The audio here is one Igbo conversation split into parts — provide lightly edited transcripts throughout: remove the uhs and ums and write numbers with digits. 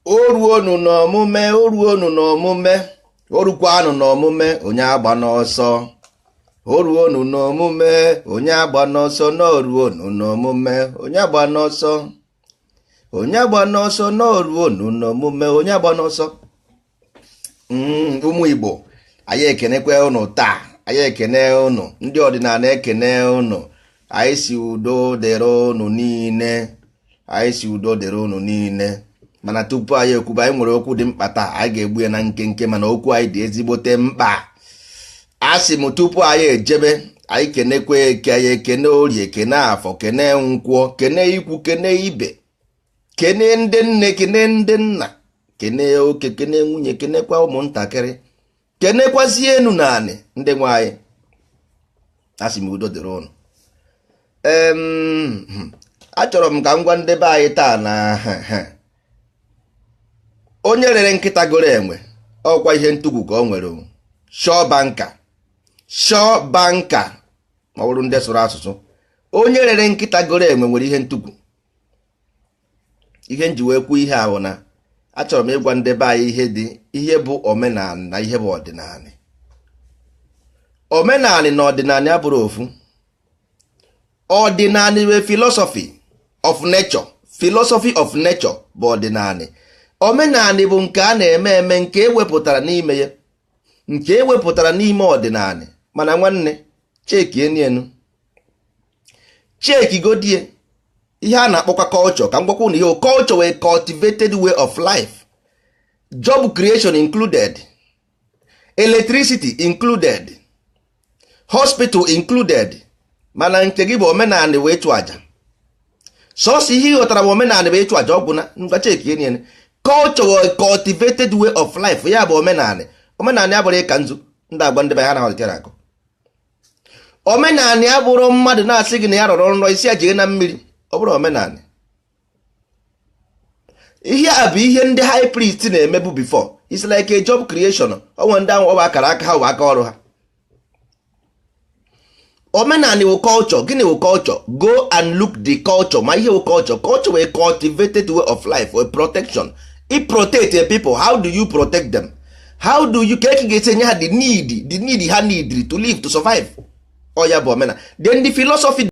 O ruonu n'omume, o ruonu n'omume, o rukwanụ n'omume, onye agba n'ọsọ. O ruonu n'omume, onye agba n'ọsọ, na o ruonu n'omume, onye agba n'ọsọ, onye agba n'ọsọ, na o ruonu n'omume, onye agba n'ọsọ. Ụmụ Igbo, anyị ekenekwe unu taa, anyị ekene unu, ndị ọdịnala ekene unu. Anyị si udo dịrị unu niile, anyị si udo dịrị unu niile. Mana tupu anyị ekwuba, anyị nwere okwu dị mkpa taa. Anyị ga-egbu ya na nkenke, mana okwu anyị dị ezigbote mkpa. A sị m, tupu anyị ejebe, anyị kenekwe Eke, anyị ekene Orie, kene Afọ, kene Nkwọ, kene ikwu, kene ibe, kene ndị nne, kene ndị nna, kene oke, kene nwunye, kenekwa ụmụntakịrị, kenekwazie enu na anị ndị nwe anyị. A sị m, udo dịrị ụnụ. Achọrọ m ka m gwa ndị be anyị taa na onye rere nkịta goro enwe, ọkwa ihe ntụgwu ka o nwere. Sure banker, sure banker, ma ọ bụrụ ndị sụrụ asụsụ, onye rere nkịta goro enwe nwere ihe ntụgwu. Ihe nji wee kwuo ihe ahụ na achọrọ m ịgwa ndị be anyị ihe dị, ihe bụ omenala na ihe bụ ọdịnala. Omenala na ọdịnala abụrụ ofu. Ọdịnala wee philosophy of nature, philosophy of nature bụ ọdịnala. Omenala bụ nke a na-eme eme, nke ewepụtara n'ime ya, nke ewepụtara n'ime ọdịnala. Mana nwanne, cheki enu, cheki godie ihe a na-akpọkwa culture. Ka m gwakwa unu ihe culture wee: cultivated way of life, job creation included, electricity included, hospital included. Mana nke gị bụ omenala wee chụ aja. Sọsọ ihe ị ghọtara bụ omenala bụ ịchụ aja ọgwụ na ngwa. Cheki enyi, culture was cultivated way of life, ya bụ omenala. Omenala ya bụrụ ịka nzu ndị agwa ndị be ha na akọ. Omenala ya bụrụ mmadụ na-asị gị na ya rọrọ nrọ, isi ya jee na mmiri, ọ bụrụ omenala. Ihe a bụ ihe ndị high priest na-emebu before. It's like a job creation. Onwe ndị ahụ ọ bụ akara aka ha, bụ aka ọrụ ha. Omenala wụ culture. Gịnị wụ culture? Go and look the culture. Ma ihe wụ culture, culture wụ a cultivated way of life, a protection. I protect a people. How do you protect them? How do you ka eke ga-esi enye ha the need ha need to live, to survive? Ọ ya bụ omenala. Then the philosophy,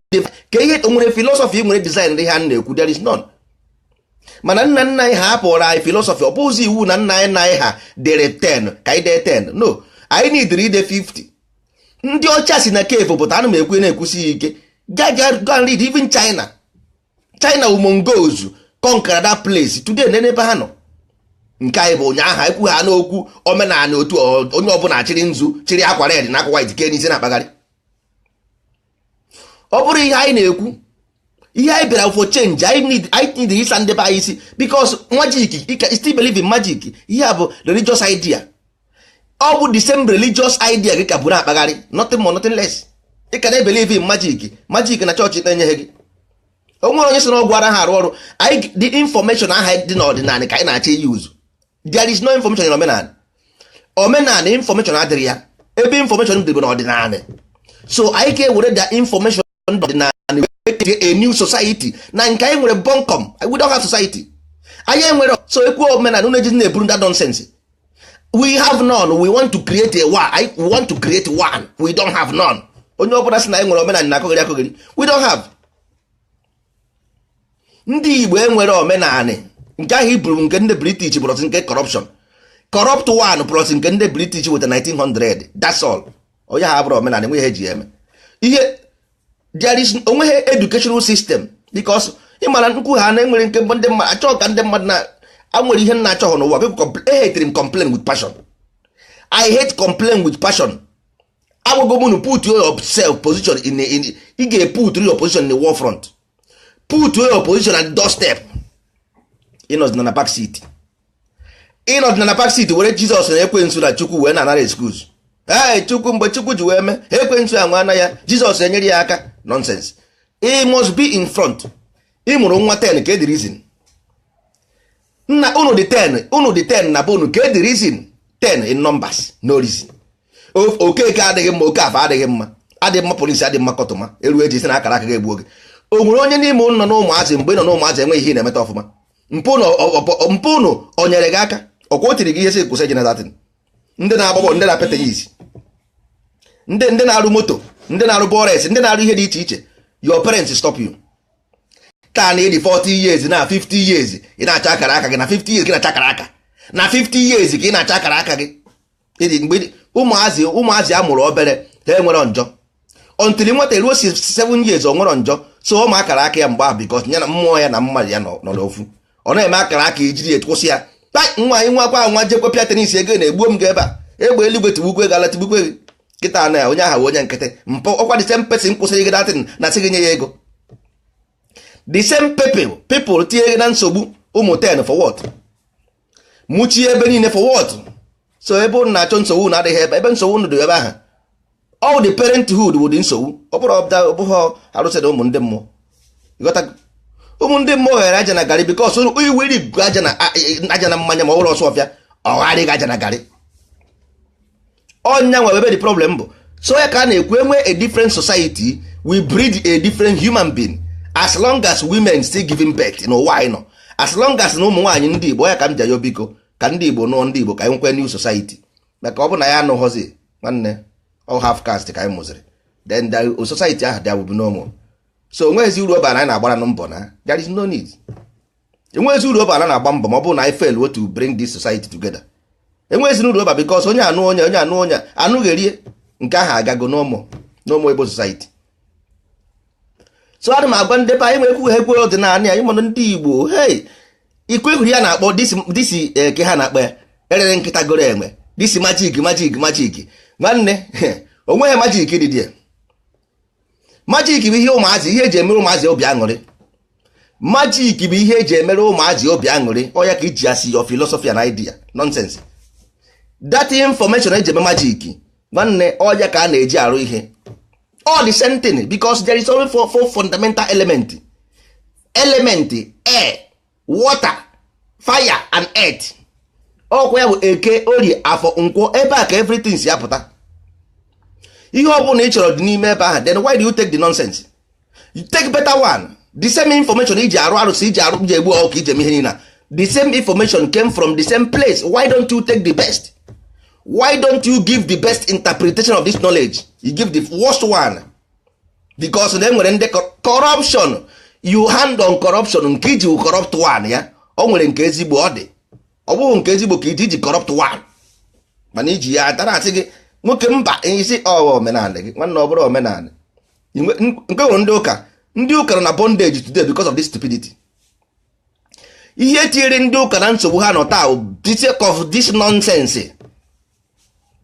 ka ihe nwere philosophy, nwere design ndị ha na-ekwu, there is none. Mana nna nna anyị ha hapụrụ anyị philosophy. Ọ bụghịzi iwu na nna anyị nna anyị ha dere 10 ka anyị dee 10. No, anyị nidiri ide 50. Ndị ọcha si na cave pụta. Ana m ekwu, na-ekwusi ya ike. Go and read. Even China, China wu Mongols conquer that place. Today, n'ebe ha nọ, nke anyị bụ ụnyaahụ ekwu ha n'okwu omenala. Otu onye ọbụla chịrị nzu, chịrị akwa red na akwa white kee n'isi na-akpagharị. Ọ bụrụ ihe anyị na-ekwu, ihe anyị bịara for change. I need ịsa ndị be anyị isi, because magic, still believe in magic. Ihe a bụ religious idea. Ọ bụ the same religious idea gị ka bụ na-akpagharị, nothing more, nothing less. Ị ka na-ebelieve in magic, magic na chọọchị na-enyeghị gị. O nwere onye sị na ọgwụ ara ha arụ ọrụ anyị. The information aha dị n'ọdịnala ka anyị na-achọ use. There is no information in omenala. Omenala information adịrị ya. Ebe information dị bụ n'ọdịnala. So anyị ga-ewere the information ọdịnala wee a new society. Na nke anyị nwere bunkum. We don't have society. Anyị enwere. So ekwu omenala, unu ejizi na-eburu that nonsense. We have none. We want to create a one. We want to create one. We don't have none. Onye ọbụla sị na anyị nwere omenala na akọghịrị akọghịrị. We don't have. Ndị Igbo enwere omenanị. Nke ahụ iburu nke ndị British plus nke corruption, corrupt one plus nke ndị British weta 1900, that's all. Onye ha abụrụ omenanị, nwe ihe eji eme ihe. There is onweghị educational system, because ịmara nkwu ha na-enwere nke ndị mmadụ achọghị ka ndị mmadụ na nwere ihe nna achọghị n'ụwa. People hatere m complain with passion. I hate complain with passion. Agwago m unu, put yourself position in ị ga-put your position in the war front, put your position at the doorstep. Ịnọdịna na back seat, ịnọdịna na back seat, were Jizọs na ekwensu na Chukwu wee na-anara excuse. Ee, Chukwu, mgbe Chukwu ji wee mee, ekwensu ya nwa ya, Jizọs enyere ya aka. Nonsense. Ị must be in front. Ị mụrụ nwa 10, ka the reason nna unu dị 10, unu dị 10 na be unu, ka the reason 10 in numbers? No reason. Okeke adịghị mma, oke afọ adịghị mma, adịghị mma, polisi adịghị mma, kọtụma eru eji si na akara aka ga-egbu oge. O nwere onye n'ime ụnụ nọ n'ụmụazị, mgbe ị nọ n'ụmụazị, enweghị ihe ị na-emeta ọfụma. Mpụ unu o nyere gị aka? Ọkwa o tiri gị ihe sị kwụsị eje na datin. Ndị na-agba bọọlụ, ndị na-apịa tennis, ndị na-arụ moto, ndị na-arụ bọres, ndị na-arụ ihe dị iche iche, your parents stop you. Taa na ịdị 40 years na 50 years, ị na-achọ akara aka gị. Na 50 years ka ị na-achọ akara aka, na 50 years ka ị na-achọ akara aka gị. Ịdị mgbe ụmụazị a mụrụ obere, ha enwere njọ until nwata eruo 7 years, o nwere njọ. So ụmụ akara aka ya mgbe ahụ, because ya na mmụọ ya na mmadụ ya nọ n'ofu, ọ na-eme akara aka ijiri ya kwụsị ya. Nwa anyị nwakwa nwa jekwe pịa tennis, ego na-egbuo m gị ebe a, egbe eluigwe tigbukwe gị, ala tigbukwe gị. Kịta na onye ahụ onye nkịtị mpụ. Ọkwa the same person kwụsịrị gị datin na sị gị nye ya ego, the same people tinye gị na nsogbu ụmụ 10 for what? Mụchie ebe niile for what? So ebe unu na-achọ nsogbu unu adịghị ebe nsogbu unu dị ebe ahụ. All the parenthood bụ dị nsogbu. Ọ bụrụ ọbụghị arụsị na ụmụ ndị mmụọ. Ịghọtago? Ụmụ ndị mmụọ ghere aja na garị, because iwere aja na mmanya, ma ọ bụrụ ọsọ ọfịa ọ gharịghị aja na garị. Ọnya nwe ebe the problem bụ. So ya ka a na-ekwu, enwe a different society, we breed a different human being. As long as women still giving birth n'ụwa anyị nọ, as long as na ụmụ nwaanyị ndị Igbo ya ka m ji ayo, biko, ka ndị Igbo nụọ, ndị Igbo, ka anyị nwekwe new society, maka ọ bụ na ya anụghọzi nwanne, all half caste ka anyị mụziri, then the society ahụ there will be no more. So onweghịzi uru ọbara anyị na-agbara na mbọ na there is no need. Enweghịzi uru ọbara na-agba mbọ ma ọ bụrụ na anyị fail to bring this society together. Enweghịzi uru ọba, because onye anụ onye anụ onye anụgherie nke ahụ agago no more Igbo society. So ana m agwa ndị be anyị nwekwu ha ekwe ọdịnala anyị mana ndị Igbo, hey, ikwe ya na-akpọ disi eke ha na-akpọ ya erere nkịta goro enwe. Disi magic, magic, magic, nwanne, onweghị magic dị dị. Magic bụ ihe ụmụazị, ihe eji emere ụmụazị obi aṅụrị. Magic bụ ihe eji emere ụmụazị obi aṅụrị. Ọ ya ka iji asị your philosophy and idea nonsense. That information eji eme magic, nwanne, ọya ka a na-eji arụ ihe. All the same thing, because there is only four fundamental element: air, water, fire and earth. Ọkwa ya bụ Eke, Orie, Afọ, Nkwọ. Ebe a ka everything si apụta. Ihe ọ bụla ị chọrọ dị n'ime ebe ahụ. Then why do you take the nonsense? You take better one. The same information iji arụ arụsị, iji arụ, iji egbu ọkụ, iji eme ihe niile, the same information came from the same place. Why don't you take the best? Why don't you give the best interpretation of this knowledge? You give the worst one because na enwere ndị corruption. You hand on corruption nke iji corrupt one ya. O nwere nke ezigbo ọ dị, ọ bụghị nke ezigbo ka iji corrupt one, mana iji ya atara asị gị nwoke mba isi ọ omenala gị. Nwanne, ọ bụrụ omenala nke nwere ndị ụka, ndị ụka nọ na bondage today because of this stupidity. Ihe tinyere ndị ụka na nsogbu ha nọ taa this of this nonsense.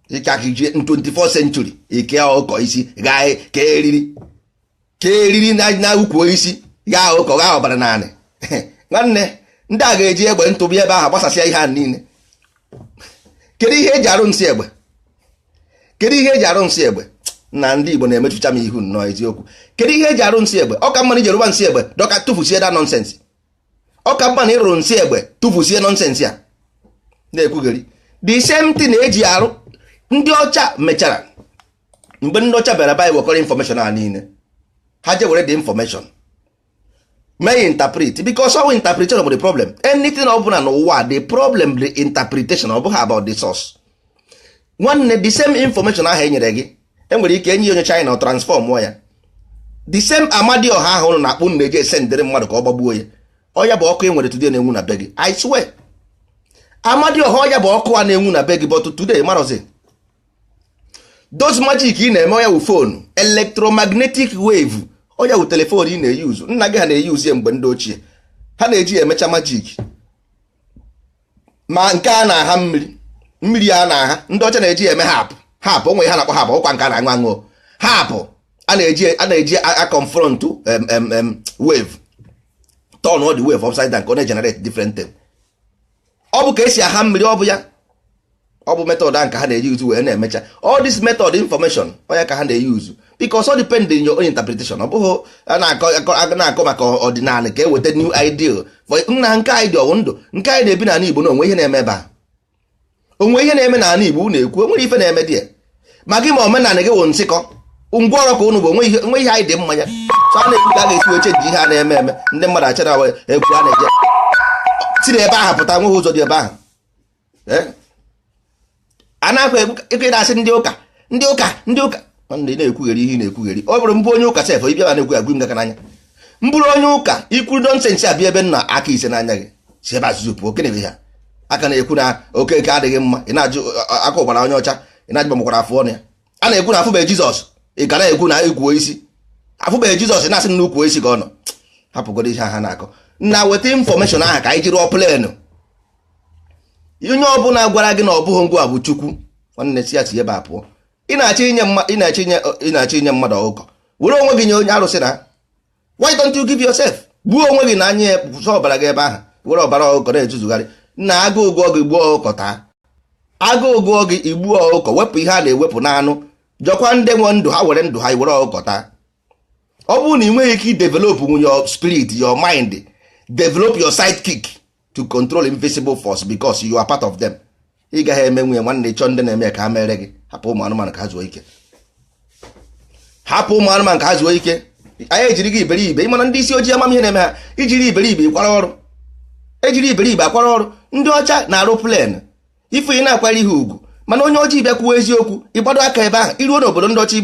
Dịka 24th century ike ọkọ isi gaa ka eriri, ka eriri na ukwu isi gaa ụkọ gaa ọbara naanị. Nwanne, ndị a ga-eji egbe ntụbi ebe ahụ gbasasịa ihe a niile. Kedu ihe eji arụ nsị egbe? Kedu ihe eji arụ nsị egbe? Na ndị Igbo na-emechucha m ihu nnọọ, eziokwu. Kedu ihe eji arụ nsị egbe? Ọ ka mma na iji rụba nsị egbe dọka tụfusie da nonsense. Ọ ka mma na ịrụrụ nsị egbe tụfusie nonsense a na-ekwugheri. The same thing eji arụ ndị ọcha mechara. Mgbe ndị ọcha bịara bịa wekọrọ information a niile, ha je were the information mee interpret, because all interpretation bụ the problem. Anything ọ bụla n'ụwa, the problem, the interpretation, ọ bụghị about the source. Nwanne, the same information ahụ e nyere gị, enwere ike enye onye China transform ya. The same Amadioha ahụ ụnụ na-akpụ na-eji esendịrị mmadụ ka ọ gbagbuo ya, ọya bụ ọkụ e nwere today na-enwu na be gị. I swear, Amadioha, ọya bụ ọkụ a na-enwu na be gị, but today marozi those magic ị na-eme. Ọya wụ phone, electromagnetic wave. Ọya wụ telephone ị na-eyuzu. Nna gị ha na-eyuzu ya mgbe ndị ochie ha na-eji ya emecha magic. Ma nke a na-aha mmiri, mmiri a na-aha, ndị ọcha na-eji ya eme hapụ hapụ onwe ha na-akpọ hapụ ọkwa nke a na-aṅụ aṅụ hapụ a na-eji a confront wave, turn all the wave upside down ka ọ na-generate different thing. Ọ bụ ka esi aha mmiri, ọ bụ ya, ọ bụ method a nke ha na-eji uzu wee na-emecha all this method information. Onye ka ha na-eyuzu, because all depend in your own interpretation. Ọ bụghị a na-akọ maka ọdịnala ka eweta new ideal for nna nke anyị dị ọwụ ndụ nke anyị na-ebi n'ala Igbo na onwe ihe na-eme ebe a, onwe ihe na-eme n'ala Igbo. Unu ekwu onwere ife na-eme dị ya, ma gị ma omenala gị wụ nsịkọ ngwaọrụ ka unu bụ onwe ihe anyị dị mmanya. So a na-ekwu ka a ga-esi wee change ihe a na-eme eme, ndị mmadụ achara egwu a na-eje. Si na ebe ahụ pụta, nweghị ụzọ dị ebe ahụ. A na-akwa ekwe na-asị ndị ụka, ndị ụka, ndị ụka. Nwanne, na-ekwugheri ihe ị na-ekwugheri. Ọ bụrụ mbụ onye ụka sef, ịbịa ma na-ekwu agụ m gaka n'anya. Mbụrụ onye ụka, ikwuru nonsense abịa ebe nna aka ise n'anya gị si ebe azụzụ pụọ. Gịnị bụ ihe aka na-ekwu na okeke adịghị mma? Ị na-ajụ aka ụgbara onye ọcha, ị na-ajụ makwara afụ ọnụ ya. A na-ekwu na afụbeghị Jizọs, ị ga na-ekwu na ikwuo isi afụbeghị Jizọs. Ị na-asị na ukwuo isi ka ọ nọ. Hapụgodo ihe ha na-akọ na weta information ahụ ka anyị jiri rụọ plane. Onye ọbụla gwara gị na ọ bụghị ngwa bụ Chukwu, nwanne, si ya si ebe a pụọ. Ị na-achọ inye ị na-achọ inye mmadụ ọkụkọ, were onwe gị nye onye arụsị na. Why don't you give yourself? Gbuo onwe gị na anya sọ ọbara gị ebe ahụ, were ọbara ọkụkọ na-etuzugharị na agụụ gụọ gị, gbuo ọkụkọ taa. Agụụ gụọ gị, igbuo ọkụkọ, wepụ ihe a na-ewepụ n'anụ, jọkwa ndị nwe ndụ ha were ndụ ha were ọkụkọ taa. Ọ bụrụ na ị nweghị ike develop your spirit, your mind, develop your sidekick to control invisible force because you are part of them, ị gaghị eme nwunye. Nwanne, chọọ ndị na-eme ka ha mere gị. Hapụ ụmụ anụmanụ ka ha zuo ike. Hapụ ụmụ anụmanụ ka ha zuo ike. Anyị ejiri gị iberibe. Ịmana ndị isi ojii amamihe na-eme ha ijiri iberibe kwara ọrụ, ejiri iberibe akwara ọrụ. Ndị ọcha na-arụ plane ife ị na-akwara ihe ugwu, mana onye ojii bịa kwuo eziokwu, ịgbado aka ebe ahụ. Iruo n'obodo ndị ọcha,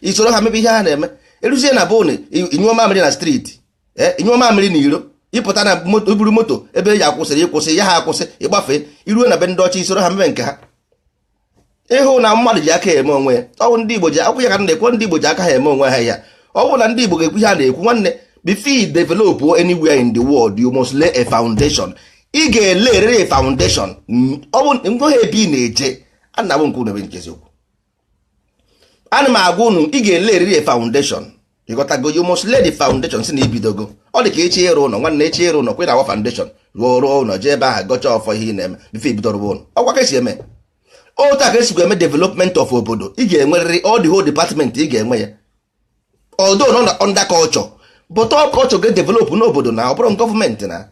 isoro ha mebe ihe ha na-eme. Eruzie na bụn, inyụọ mamịrị na street, inyụọ mamịrị na iro, ịpụta na moto, iburu moto ebe eji akwụsịrị ịkwụsị ya, ha akwụsị, ịgbafee. Iruo na be ndị ọcha, isoro ha mebe nke ha. Ịhụ na mmadụ ji aka eme onwe ya. Ọ bụ ndị Igbo ji akwụ ya ka na-ekwu. Ndị Igbo ji aka ha eme onwe ha. Ya ọ bụrụ na ndị Igbo ga-ekwu ihe a na-ekwu, nwanne, before you develop anywhere in the world, you must lay a foundation. Ị ga-elerịrị a foundation. Ọ bụ nweghị ebe ị na-eje. Ana m nke unu ebe nke eziokwu, ana m agwa unu, ị ga-elerịrị a foundation. Ịghọtago? You must lay the foundation. Si na ibidogo, ọ dị ka echi ịrụ ụlọ. Nwanne, echi ịrụ ụlọ, kwe na awa foundation, rụọ rụọ ụlọ, jee ebe ahụ gọcha ọfọ ihe ị na-eme before ibido rụwa ụlọ. Ọkwa ka esi eme otu a ka esikwa eme development of obodo. Ị ga-enwerịrị all the whole department, ị ga-enwe ya, although nọ na under culture, but all culture ga-develop n'obodo na ọ bụrụ gọọmenti na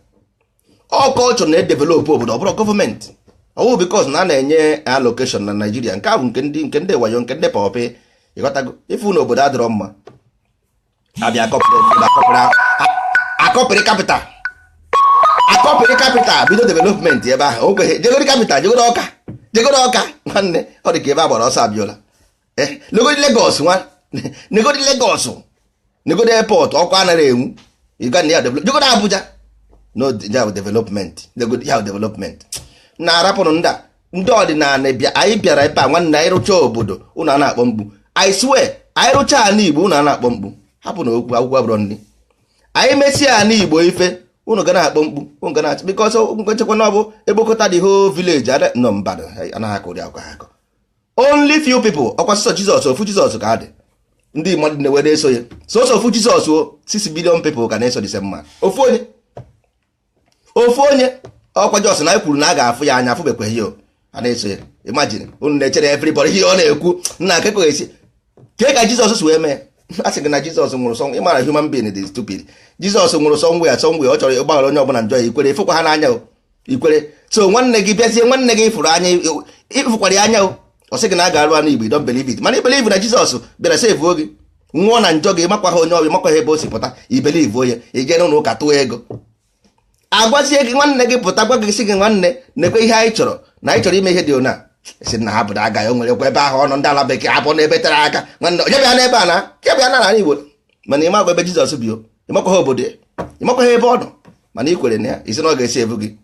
all culture na-edevelop obodo, ọ bụrụ gọọmenti. Ọwụ because na a na-enye allocation na Nigeria, nke a bụ nke ndị wayo, nke ndị pọpị. Ịghọtago? Ifu na obodo adịrọ mma, abịa akọpịrị capital, akọpịrị capital, bido development ebe ahụ. O kweghị jegoro capital, jegoro Ọka, jegoro Ọka. Nwanne, ọ dị ka ebe a gbara ọsọ abịola. Negodi Lagos, nwa, negodi Lagos, negodi airport, ọkụ anaghị enwu. Ịga na ya develop. Jegoro Abuja, no ya development, negodi ya development na arapụrụ ndị a. Ndị ọdịnala bịa, anyị bịara ebe a. Nwanne, anyị rụchaa obodo ụnụ a na-akpọ mkpu. I swear, anyị rụchaa ala Igbo, ụnụ a na-akpọ mkpu. Hapụ na okwu akwụkwọ abụrọ ndị anyị mesie ala Igbo ife, ụnụ ga na-akpọ mkpu, ụnụ ga na-achị because nchekwa na ọ bụ egbokọta the whole village nọ mba anaghị akụ ụdị akwa ha akọ. Only few people. Ọkwa sọsọ Jizọs, ofu Jizọs ka adị, ndị mmadụ na-ewe na-eso ya. Sọsọ ofu Jizọs o, 6 billion people ka na-eso the same man. Ofu onye, ofu onye. Ọkwa Jos na anyị kwuru na a ga-afụ ya anya, afụbekweghị ya o. A na-eso ya. Imagine, unu na-echere everybody ihe ọ na-ekwu nna akekọ esi ke ka Jizọs si wee mee. A sị gị na Jizọs nwụrụ sọ. Ịmara human being dị stupid. Jizọs nwụrụ somewhere, somewhere. Ọ chọrọ ịgbaghara onye ọbụla njọ ya. Ikwere ịfụkwa ha n'anya o, ikwere. So nwanne gị bịazie, nwanne gị ịfụrụ anya, ịfụkwara ya anya o, ọ sị gị na a ga-arụ anụ Igbo. Don't believe it, mana i believe na Jizọs bịara save gị, nwụọ na njọ gị. Makwa ha onye ọbịa, makwa ha ebe o si pụta. I believe onye ije n'ụlọ ụka tụọ ego. Agwazie gị, nwanne gị pụta gwa gị, sị gị, nwanne, nekwe ihe anyị chọrọ, na anyị chọrọ ime ihe dị ona. Sị na ha bụrụ aga o nwere kwa ebe ahụ ọnụ ndị ala bekee abụọ n'ebe tere aka. Nwanne, onye bịa n'ebe a na ke bịa na ala Igbo, mana ịmakwa ebe Jizọs bi o, ịmakwa ha obodo ya, ịmakwa ha ebe ọ nọ, mana ị kwere na ya. Isi na ọ ga-esi evu gị,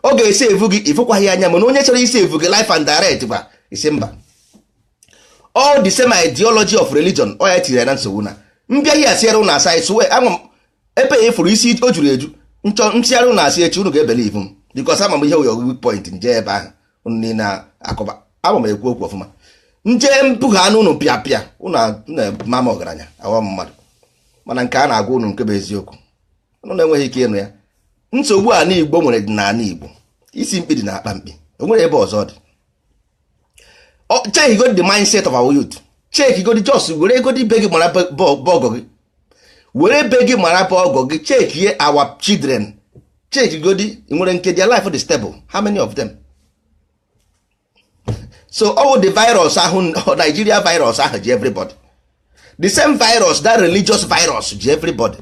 ọ ga-esi evu gị. Ịfụkwaghị ya anya, mana onye chọrọ isi evu gị life and direct gwa isi mba. All the same ideology of religion, ọ ya tinyere na nsogbu na mbịa ihe asịara ụnụ asa isuwe ama m ebe ya ịfụrụ isi o juru eju nchọ ntịgharị ụnụ asị echi, unu ga-ebelieve m because ama m ihe your weak point. Nje ebe ahụ unu niile akọba, ama m ekwu okwu ọfụma. Nje mpụgha anụ unu pịa pịa unu mama ọgaranya aghọ mmadụ, mana nke a na-agwa unu nke bụ eziokwu, unu na-enweghị ike ịnụ ya. Nsogbu ala Igbo nwere dị n'ala Igbo. Isi mkpi dị na akpa mkpi, o nwere ebe ọzọ dị. Check go the mindset of our youth. Check go the, just were ego dị be gị mara bọgọ gị, were be gị mara ọgọ gị. Check ye our children, check godi nwere nke their life dị stable. How many of them? So all the virus ahụ, Nigeria virus ahụ ji everybody, the same virus, that religious virus ji everybody.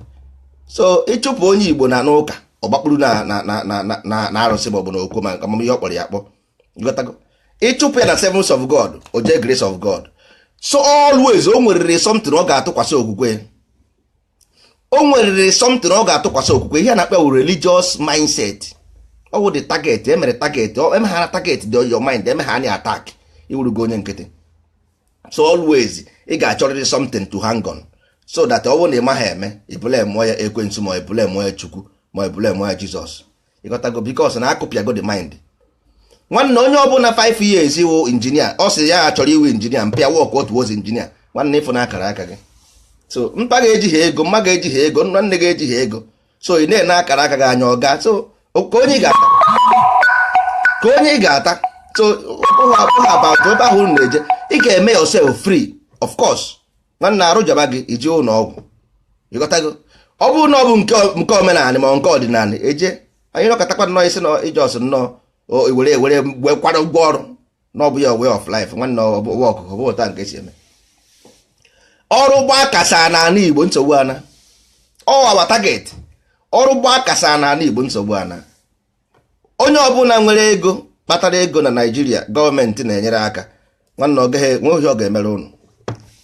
So ịchụpụ onye Igbo na n'ụka. Ọgbakpuru na na na na na na na arụsị maọbụ na okwu ma amamihe ọ kpọrọ ya akpọ. Ịghọtago? Ịchụpụ ya na servants of God, o jee grace of God. So always o nweriri something ọ ga-atụkwasị okwukwe. O nweriri something ọ ga-atụkwasị okwukwe. Ihe a na-akpọ wụ religious mindset. Ọ wụ the target emere, target emeghara, target dị your mind, emegha anya attack, iwurugo onye nkịtị. So always ị ga-achọrịrị something to hang on, so that ọ bụrụ na ị maghị eme, ibule mụọ ya ekwensu, ma ibule mụọ ya Chukwu, ma ibule mụọ ya Jizọs. Ịghọtago? Because na akụpịago the mind. Nwanne, onye ọbụla 5 years wụ injinia, ọ sị ya chọrọ iwu injinia, mpịa work otu ozi injinia. Nwanne, ịfụ na akara aka gị. So mpa ga-eji ha ego, mma ga-eji ha ego, nwanne ga-eji ha ego. So ị na-ene akara aka gị anya ọga. So ka onye ị ga-ata, ka onye ị ga-ata. So ọbụghị about ebe ahụ unu na-eje. Ị ga-eme yourself free, of course. Nwanne, arụ jaba gị, ije ụlọ ọgwụ. Ịghọtago? Ọ bụrụ na ọ bụ nke omenala ma nke ọdịnala, eje anyị nọkọtakwa nnọọ isi na ije ọsọ nnọọ were were wee kwado ụgwọ ọrụ na ọ bụ ya way of life. Nwanne, ọbụ ọkụkọ bụ ụta nke esi eme ọrụ gbaa kasa n'ala Igbo, nsogbu ana ọ our target. Ọrụ gbaa kasa n'ala Igbo, nsogbu ana. Onye ọbụla nwere ego, kpatara ego na Naijiria, gọọmenti na-enyere aka. Nwanne, ọ gaghị enwe ihe ọ ga-emere ụnụ.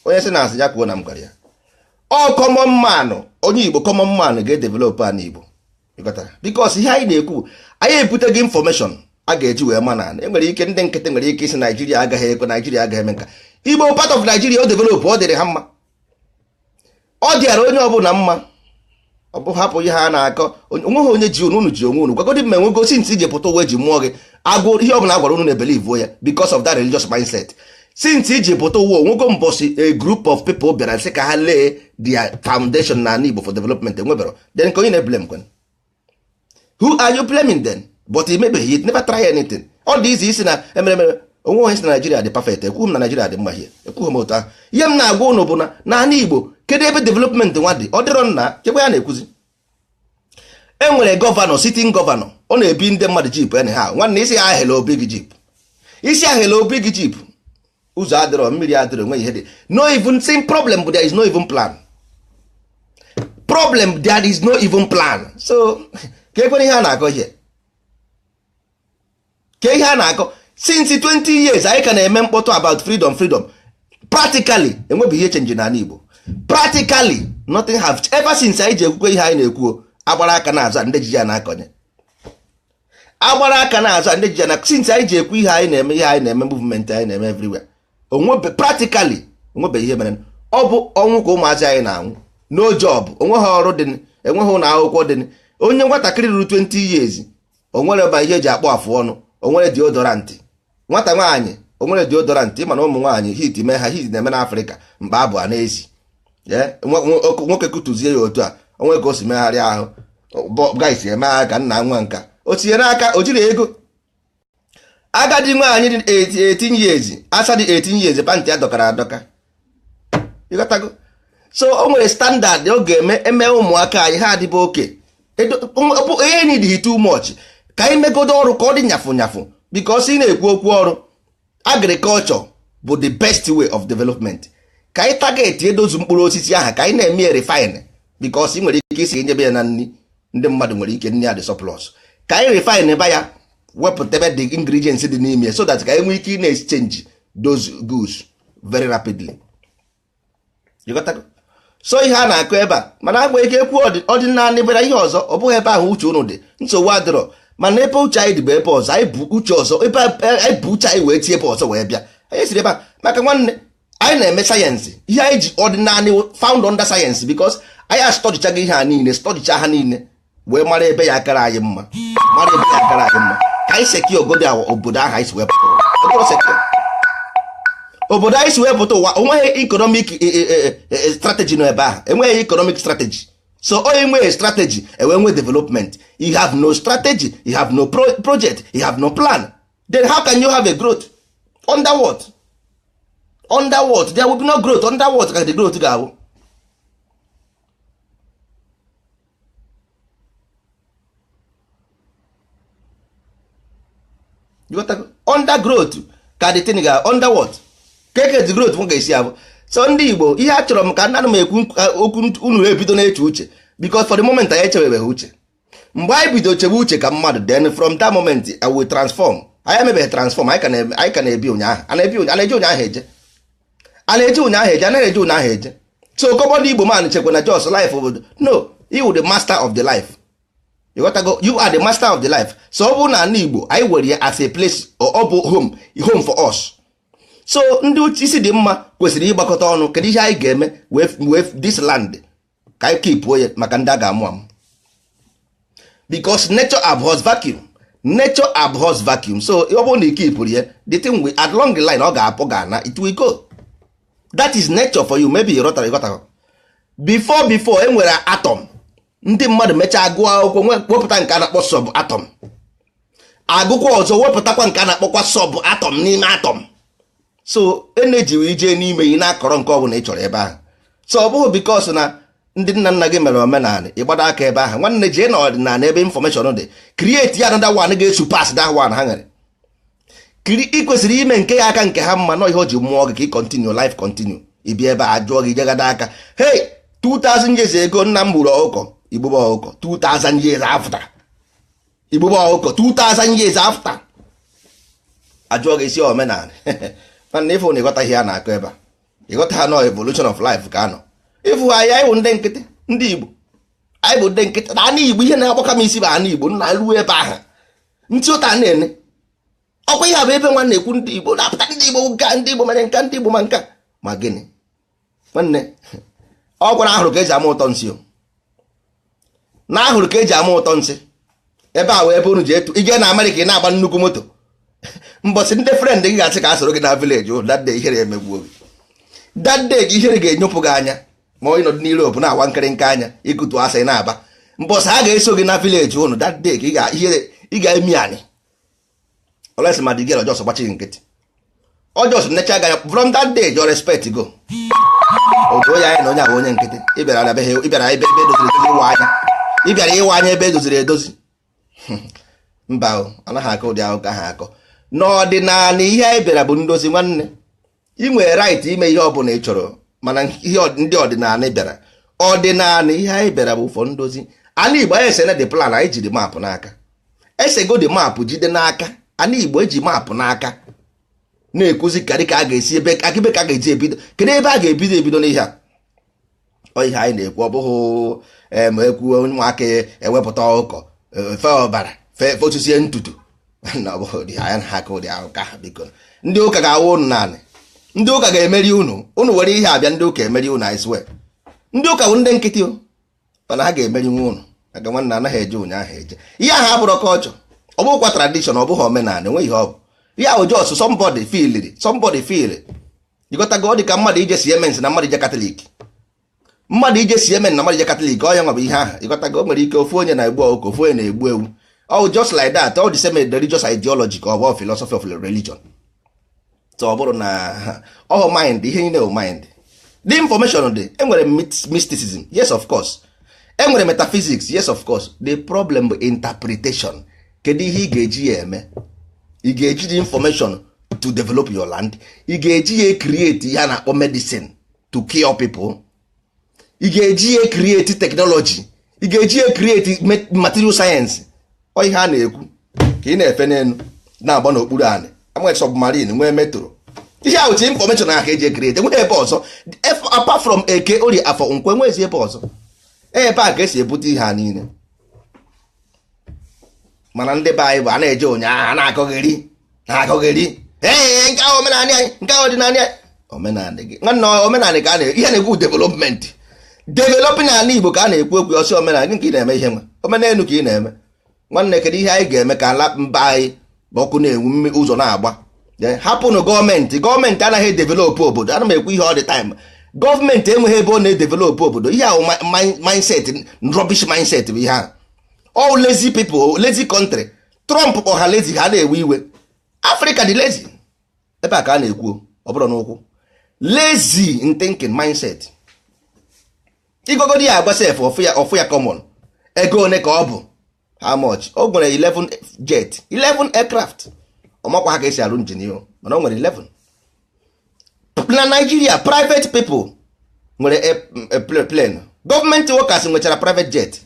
Onye sị na asị ya kwuo na m gwara ya. Ọ common man, onye Igbo, common man ga-edevelop ana Igbo. Ịghọtara? Because ihe anyị na-ekwu, anyị ebute gị information a ga-eji wee ma na enwere ike ndị nkịtị nwere ike isi Naijiria agaghị ekwe, Naijiria agaghị eme nka. Igbo part of Naijiria o develop, ọ dịrị ha mma, ọ dịara onye ọbụla mma. Ọ bụ hapụ ihe ha na-akọ. Onweghị onye ji unu, unu ji onwe unu. Gwagodi m, enwego since iji pụta ụwa eji mụọ gị agụ ihe ọbụla agwara unu na-ebelieve ya because of that religious mindset. Since iji pụta ụwa, onwego mbọsị a group of people bịara sị ka ha lee their foundation na ala Igbo for development? Enwebero. Then ka onye na-eblame kwen? Who are you blaming then? But imebeghị it, never try anything. Ọ dị izi isi na emere emere. Onwe onye si na Naijiria dị perfect. Ekwughị m na Naijiria dị mma hie, ekwughị m otu ahụ. Ihe m na-agwa ụnụ bụ na n'ala Igbo, kedu ebe development nwa dị? Ọ dịrọ nna chekwa ya na-ekwuzi. E nwere governor, sitting governor, ọ na-ebi ndị mmadụ jeep anyhow. Nwanne, isi ya ahịla obi gị jeep, isi ahịla obi gị jeep. Ụzọ adịrọ, mmiri adịrọ, nwe ihe dị. No even same problem, but there is no even plan. Problem, there is no even plan. So ka ekwere ihe a na-akọ, ihe ka ihe a na-akọ. Since 20 years anyị ka na-eme mkpọtụ about freedom, freedom. Practically enwebeghị ihe change n'ala Igbo. Practically nothing have ever since anyị ji ekwukwe ihe anyị na-ekwu. Agbara aka na-azụ a, ndị jiji ya na-akọnye agbara aka na-azụ a, ndị jiji ya na. Since anyị ji ekwu ihe anyị na-eme, ihe anyị na-eme, movement anyị na-eme everywhere, onwebe practically onwebeghị ihe mere. Ọ bụ ọnwụ ka ụmụazị anyị na-anwụ. No job, onweghị ọrụ dị, enweghị ụlọ akwụkwọ dị. Onye nwatakịrị ruru 20 years, o nwere ebe ihe eji akpọ afụ ọnụ, o nwere deodorant. Nwata nwaanyị, o nwere deodorant. Mana ụmụ nwaanyị, heat mee ha, heat na-eme n'Afrịka mgbe abụ a na-esi. Nwoke kụtụzie ya otu a, onwe ka o si megharịa ahụ, guys, eme aka nna nwa nka o tinye n'aka, o jiri ego. Agadi nwaanyị dị 18 years, asa dị 18 years, pant ya dọkara adọka. Ịghọtago? So o nwere standard ọ ga-eme eme ụmụaka anyị ha adịba oke. Ihe need too much ka anyị megodo ọrụ ka ọ dị nyafụ nyafụ, because ị na-ekwu okwu ọrụ, agriculture bụ the best way of development. Ka anyị target edozu mkpụrụ osisi ahụ, ka anyị na-eme ya refine, because ị nwere ike isi nyebe ya na nri ndị mmadụ, nwere ike nri ya dị surplus. Ka anyị refine ba ya, wepụtebe the ingredients dị n'ime, so that ka anyị nwee ike ị na-exchange those goods very rapidly. You got that? So ihe a na-akụ ebe a, mana agba ike ekwu ọdịnala bịara ihe ọzọ, ọ bụghị ebe ahụ uche unu dị. Nsogbu adịrọ, mana ebe uche anyị dị bụ ebe ọzọ. Anyị bụ uche ọzọ, ebe anyị bụ uche anyị wee tie ebe ọzọ wee bịa. Anyị siri ebe a maka, nwanne, anyị na-eme sayensị. Ihe anyị ji ọdịnala found under sayensị, because anyị astọdịchago ihe a niile, stọdịcha ha niile wee mara ebe ya akara anyị mma, mara ebe ya akara anyị mma. Ka anyị secure ogodo obodo ahụ anyị si wee pụta ụwa. Secure obodo anyị si wee pụta ụwa. Onweghị economic strategy nọ ebe ahụ, enweghị economic strategy. So onye nwee strategy enwe nwe development. You have no strategy, you have no project, you have no plan, then how can you have a growth? Under what? Under what? There will be no growth. Under what ka the growth ga-abụ? You got to- under growth ka the thing ga, under what ka the growth m ga-esi abụ? So ndị Igbo, ihe a chọrọ m ka nna m ekwu okwu, unu ebido na-eche uche, because for the moment anyị echebebeghị uche. Mgbe anyị bido chebe uche ka mmadụ, then from that moment I will transform. Anyị emebeghị transform. Anyị ka na-ebi ụnyaahụ. A na-ebi, a na-eji ụnyaahụ eje, a na-eji ụnyaahụ eje, anaghị eji ụnyaahụ eje. So common Igbo man chekwa na just life obodo. No, you the master of the life. You got to go. You are the master of the life. So ọ bụrụ na ala Igbo anyị were ya as a place, ọ bụ home, home for us. So ndị isi dị mma kwesịrị ịgbakọta ọnụ. Kedu ihe anyị ga-eme wee this land ka anyị keepuo ya maka ndị a ga-amụ amụ? Because nature abhors vacuum. Nature abhors vacuum. So ọ bụrụ na ị keepụrụ ya, the thing will, at long line, ọ ga-apụ, ga-ana, it will go. That is nature for you. Maybe you ghọtara, ịghọtara. Before e nwere atom, ndị mmadụ mechaa gụọ akwụkwọ, wepụta nke a na-akpọ sub atom. Agụkwa ọzọ, wepụtakwa nke a na-akpọkwa sub atom n'ime atom. So energy wee jee n'ime ị na-akọrọ nke ọbụla ị chọrọ ebe ahụ. So ọ bụghị because na ndị nna nna gị mere omenala, ịgbado aka ebe ahụ. Nwanne, jee na ọdịnala ebe information dị, create ya another one ga-esu pass that one ha nwere. Ị kwesịrị ime nke ya aka nke ha mma nọ ihe o ji mmụọ gị ka ị continue life, continue. Ibi ebe a jụọ gị, jegada aka. Hey, 2000 years ago nna m gburu ọkụkọ, igbube ọkụkọ. 2000 years after, igbube ọkụkọ. 2000 years after, ajụọ gị isi omenala. Mana ịfụ na ịghọta ihe a na-akọ ebe a, ịghọta ha nọ evolution of life ka anọ. Ịfụ anyị, anyị bụ ndị nkịtị. Ndị Igbo, anyị bụ ndị nkịtị na ana Igbo. Ihe na-agbaka m isi bụ ana Igbo nna ruo ebe ahụ ntị ụta na-ene ọkwa. Ihe a bụ ebe nwa na-ekwu ndị Igbo na-apụta, ndị Igbo nka, ndị Igbo mere nka, ndị Igbo ma nka ma gịnị. Nwanne, ọ gwara ahụrụ ka eji ama ụtọ nsị o na ahụrụ ka eji ama ụtọ nsị. Ebe a wee ebe unu ji etu ije na Amerịka, ị na-agba nnukwu moto. Mbọsị ndị friend gị ga-asị ka a soro gị na village o, that day ihere emegbuo gị. That day ka ihere ga-enyopụ gị anya ma onye nọdụ n'Europe na-awa nkịrịnka anya ikutu asị na-aba. Mbọsị ha ga-eso gị na village unu, that day ka ị ga ihere ị ga-emi anị olesi ma dị gị ọjọọ gbachi gị nkịtị ọjọọ nnecha gị anya. From that day your respect go odo ya anya na onye a bụ onye nkịtị. Ị bịara na be ha, ị bịara ebe ebe edoziri edozi ịwa anya. Ị bịara ịwa anya ebe edoziri edozi. Mba o, anaghị akọ ụdị akụkọ ahụ akọ n'ọdịnala. Ihe anyị bịara bụ ndozi. Nwanne, ị nwere right ime ihe ọbụla ị chọrọ, mana ihe ndị ọdịnala bịara, ọdịnala, ihe anyị bịara bụ ụfọ ndozi ala Igbo. Anyị esene the plan. Anyị jiri map n'aka, esego the map jide n'aka. Ala Igbo eji map n'aka na-ekwuzi karị ka a ga-esi ebe ebe ka a ga-eji ebido. Kedu ebe a ga-ebido ebido n'ihe a? Ọ ihe anyị na-ekwu, ọ bụghị em ekwu ụmụaka ewepụta ọkụkọ fe ọbara fe otusie ntutu na ọ bụghị ụdị anyị na-aka ụdị ahụ ka ha. Biko, ndị ụka ga-awụ unu naanị. Ndị ụka ga-emeri unu. Unu were ihe abịa, ndị ụka emeri unu. I swear, ndị ụka bụ ndị nkịtị o, mana ha ga-emeri nwa unu. Aga nwanne, anaghị eje ụnyaahụ eje. Ihe ahụ abụrụ kọlchọ, ọ bụghịkwa tradition, ọ bụghị omenala, enweghị ihe ọ bụ. Ihe ahụ just somebody feeliri, somebody feel. Ịghọtago? Ọ dị ka mmadụ ije Siemens na mmadụ ije Catholic, mmadụ ije Siemens na mmadụ ije Catholic. Ọ ya nwa bụ ihe ahụ. Ịghọtago? O nwere ike ofu onye na-egbu ọkụkọ, ofu onye na-egbu ewu. Ọ just like that, all the same religious ideology ka ọ bụ philosophy of religion. So ọ bụrụ na ọ mind, ihe niile bụ mind. The information dị. Enwere mysticism, yes, of course. Enwere metaphysics, yes, of course. The problem bụ interpretation. Kedu ihe ị ga-eji ya eme? Ị ga-eji the information to develop your land? Ị ga-eji ya create ihe a na-akpọ medicine to cure people? Ị ga-eji ya create technology? Ị ga-eji ya create material science? Ọ ihe a na-ekwu ka ị na-efe n'elu na-agba n'okpuru anị. Enwere submarine, nwee metro. Ihe ahụ chi information ahụ ka eji create. Enweghị ebe ọzọ apart from Eke, Orie, Afọ, Nkwọ. Enweghịzi ebe ọzọ. Ebe a ka esi ebute ihe a niile. Mana ndị be anyị bụ a na-eje ụnyaahụ, a na-akọgheri, na-akọgheri. Ee, nke ahụ omenala anyị, nke ahụ ọdịnala anyị. Omenala gị, nwanne, omenala ka a na ihe na-ekwu development, developing ala Igbo ka a na-ekwu okwu ọsọ. Omenala gị nke ị na-eme, ihe nwe omenelu ka ị na-eme. Nwanne, kedu ihe anyị ga-eme ka ala mba anyị ọkụ na-enwu, mmiri, ụzọ na-agba? Hapụnụ gọọmenti. Gọọmenti anaghị edevelop obodo. Ana m ekwu ihe all the time. Gọọmenti enweghị ebe ọ na-edevelop obodo. Ihe ahụ mindset, rubbish mindset bụ ihe ahụ. All lazy people, lazy country. Trump kpọ ha lazy, ha na-ewe iwe. Africa dị lazy. Ebe a ka a na-ekwu, ọ bụrụ n'ụkwụ lazy in thinking mindset. Igogodi ya agba sef ọfụ ya, ọfụ ya common. Ego one ka ọ bụ? How much? O nwere 11 jet, 11 aircraft. Ọmakwa ha ka esi arụ engine, mana o nwere 11. Na Nigeria, private people nwere plane, gọọmenti workers nwechara private jet.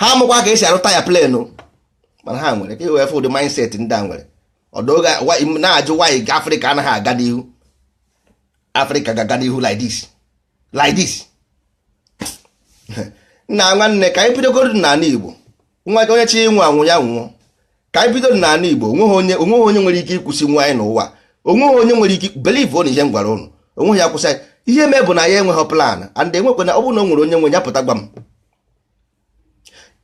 Ha amụkwa ka esi arụ taya plane, mana ha nwere ka iwee fụ ụdị mindset ndị a nwere. Ọdụga na-ajụ why Afrịka anaghị aga n'ihu. Afrịka ga-aga n'ihu like this, like this. Nna nwanne, ka anyị bidogoro n'ala Igbo. Nwa onye chi ịnwụ anwụ, ya nwụọ. Ka anyị bido n'ala Igbo. Onweghị onye nwere ike ịkwụsị nwa anyị n'ụwa. Onweghị onye nwere ike. Believe on ihe m gwara ụnụ. Onweghị ya kwụsị anyị. Ihe mee bụ na ya enweghị plan, and enwekwana. Ọ bụrụ na o nwere onye nwe ya, pụta gwa m.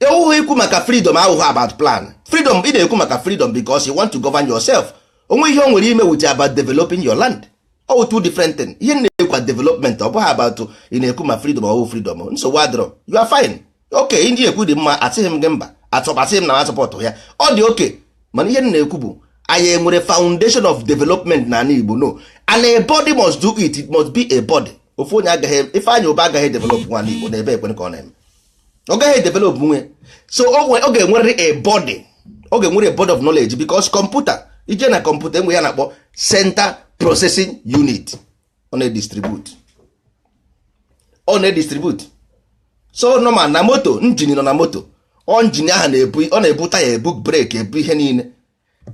Ewughị ikwu maka freedom ahụhụ about plan. Freedom ị na-ekwu maka freedom because you want to govern yourself. Onwe ihe o nwere ime with about developing your land, all two different thing. Ihe na-ekwu development, ọ bụghị about ị na-ekwu ma freedom ọ freedom. Nsogbu adịrọ, you are fine, okay. Ndị ekwu dị mma, asịghị m gị mba, asịghị m na m support ya, ọ dị okay. Mana ihe m na-ekwu bụ, anyị enwere foundation of development na ala Igbo? No. And a body must do it. It must be a body. Ofu onye agaghị, Ifeanyị Ụba agaghị develop nwa Igbo na ebe ekwe ka ọ na-eme. Ọ gaghị develop nwe. So ọ ga-enwerịrị a body, ọ ga-enwere a body of knowledge, because kọmputa ije na kọmputa enwe ya na-akpọ center processing unit. Ọ na-edistribute, ọ na-edistribute. So normal na moto, engine nọ na moto. Ọ engine ahụ na-ebu, ọ na-ebu taya, ebu brake, ebu ihe niile.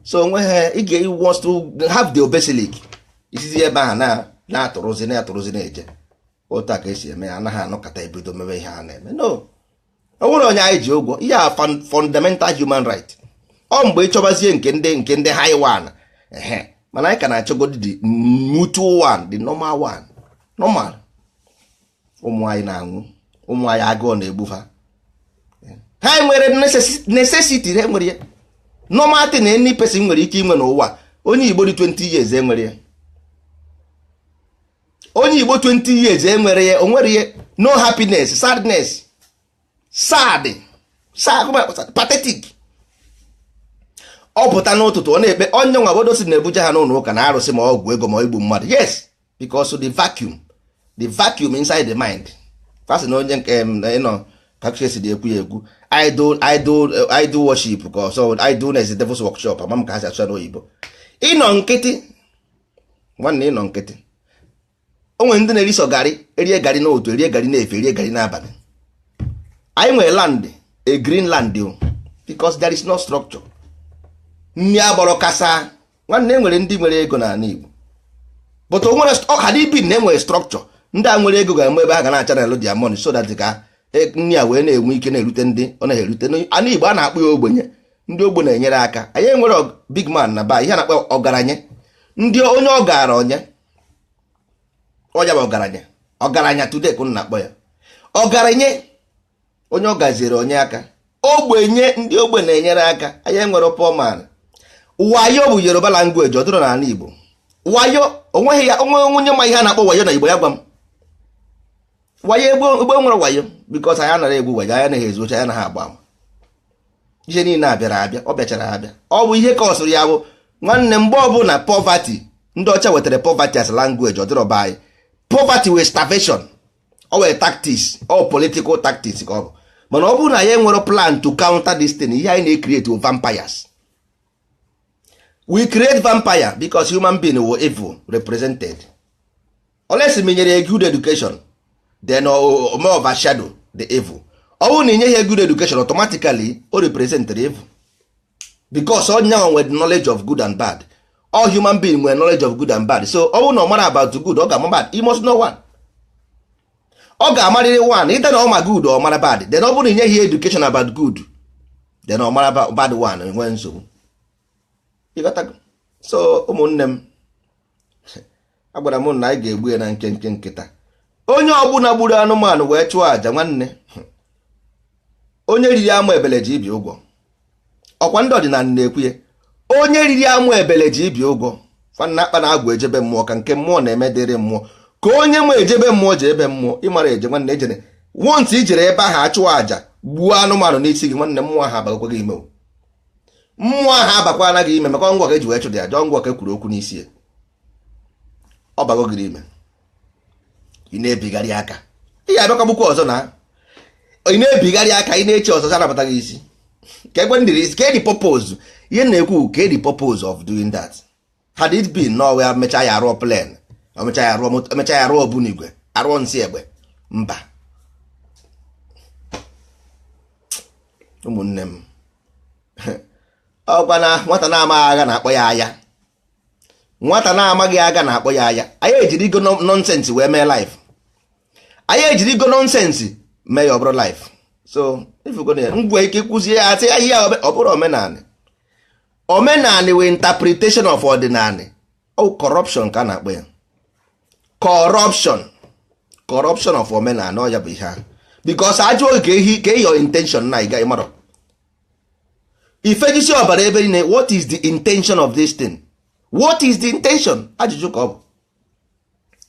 So onwe ha ị ga wants to have the obesilic isizi ebe ahụ na na-atụrụzi, na-atụrụzi, na-eje. Otu a ka esi eme ya. Anaghị anọkọta ebido mebe ihe a na-eme. No, ọ nwere onye anyị ji ụgwọ. Ihe a fundamental human right. Ọ mgbe ị chọbazie nke ndị high one, ehe. Mana anyị ka na-achọgodi the mutual one, the normal one, normal. Ụmụ anyị na-anwụ, ụmụ anyị agụụ na-egbufa. Ha nwere necessity, ha nwere ya, normal thing any person nwere ike inwe n'ụwa. Onye Igbo dị 20 years enwere ya. Onye Igbo 20 years enwere ya, o nwere ya. No happiness, sadness, sad, sad, pathetic. Ọ pụta n'ụtụtụ, ọ na-ekpe onye nwa obodo si na-ebuje ha n'ụlọ ụka na arụsị, ma ọgwụ ego, ma igbu mmadụ. Yes, because the vacuum inside the mind. Fasị na onye nke ịnọ ka esi dị ekwu ya ekwu, idol, idol, idol worship, ka ọsọ idleness is devil's workshop. Ama m ka ha si asụ ya n'oyibo. Ịnọ nkịtị, nwanne, ịnọ nkịtị. O nwere ndị na-eri sọ garị, erie garị n'otu, erie garị na-efe, erie garị n'abalị. Anyị nwere land, a green land o, because there is no structure. Nri agbọrọ kasa. Nwanne, enwere ndị nwere ego n'ala Igbo, but o nwere had it been na enwere structure, ndị a nwere ego ga-eme ebe ha ga na-achannel their money so that ka nri a wee na-enwe ike na-erute ndị ọ na-erute. Ana Igbo a na-akpọ ya ogbenye, ndị ogbe na-enyere aka. Anyị enwere big man na ba ihe a na-akpọ ọgaranya. Ndị onye ọ gara, onye ọya bụ ọgaranya. Ọgaranya today ka unu na-akpọ ya ọgaranya, onye ọ gaziere onye aka. Ogbenye, ndị ogbe na-enyere aka. Anyị enwere poor man. Wayo bụ Yoruba language, ọ dịrọ n'ala Igbo. Wayo onweghị ya. Onwe onye ma ihe a na-akpọ wayo na Igbo, ya gwa m. Wayo, egbe nwere wayo, because anyị anaghị egwu wayo, anyị anaghị ezu oche, anyị anaghị agba ama. Ihe niile a bịara abịa, ọ bịachara abịa. Ọ bụ ihe ka ọ sụrụ ya bụ, nwanne, mgbe ọbụla poverty, ndị ọcha wetara poverty as language, ọ dịrọ be anyị. Poverty wee starvation, ọ wee tactics, ọ political tactics ka ọ bụ. Mana ọ bụrụ na ya enwere plan to counter this thing, ihe anyị na-ecreate wụ vampires. We create vampire because human being were evil represented. Unless m nyere a good education, then o may overshadow the evil. Ọ bụrụ na inye ya good education, automatically o represent the evil, because onye nwa nwere knowledge of good and bad. All human being nwere knowledge of good and bad. So ọ bụrụ na ọ mara about good, ọ ga-ama bad. He must know one. Ọ ga-amarịrị one, either na ọ ma good or ọ mara bad. Then ọ bụrụ na inye ya education about good, then ọ mara bad one, enwee nsogbu. Ịghọtago? So ụmụnne m, agwara m na anyị ga-egbu ya na nkenke nkịta. Onye ọbụla gburu anụmanụ wee chụọ àjà, nwanne, onye riri amụ ebele ji ibi ụgwọ. Ọkwa ndị ọdịnala na-ekwu ya. Onye riri amụ ebele ji ibi ụgwọ. Nwanne, akpa na agwụ ejebe mmụọ ka nke mmụọ na-eme dịrị mmụọ, ka onye nwe ejebe mmụọ ji ebe mmụọ. Ịmara eje, nwanne, ejere once ijere ebe ahụ achụọ àjà, gbuo anụmanụ n'isi gị, nwanne, mmụọ ahụ abagakwa gị ime o. Mmụọ ahụ abakwa anaghị ime, maka ngwa ka eji wee chụ dị aja, ngwa ka e kwuru okwu n'isi ya, ọ bago gị ime. Ị na-ebigharị aka, ị ga-abịakwa gbukwa ọzọ na ị na-ebigharị aka, ị na-eche ọzọ anabata gị isi ka ekwe ndịrị isi. Ka the purpose, ihe na-ekwu, ka the purpose of doing that? Had it been na ọwa mechaa ya arụọ plane, emechaa ya arụọ moto, emechaa ya arụọ ogbunigwe, arụọ nsị egbe, mba. Ụmụnne m, ọkwa na nwata na-amaghị agha na-akpọ ya aya. Nwata na-amaghị agha na-akpọ ya aya. Anyị ejiri igo nonsense wee mee life. Anyị ejiri igo nonsense mee ya, ọ bụrụ life. So ngwa, ike kwụzie ya, asị ya ọ bụrụ omenanị. Omenanị wee interpretation of ọdịnanị. Ọ corruption ka a na-akpọ ya, corruption, corruption of omenanị. Ọ ya bụ ihe ahụ, because ajụ oge ka ehi ka your intention na ịga ịmarọ ifejisi ọbara ebe niile. What is the intention of this thing? What is the intention? Ajụjụ ka ọ bụ.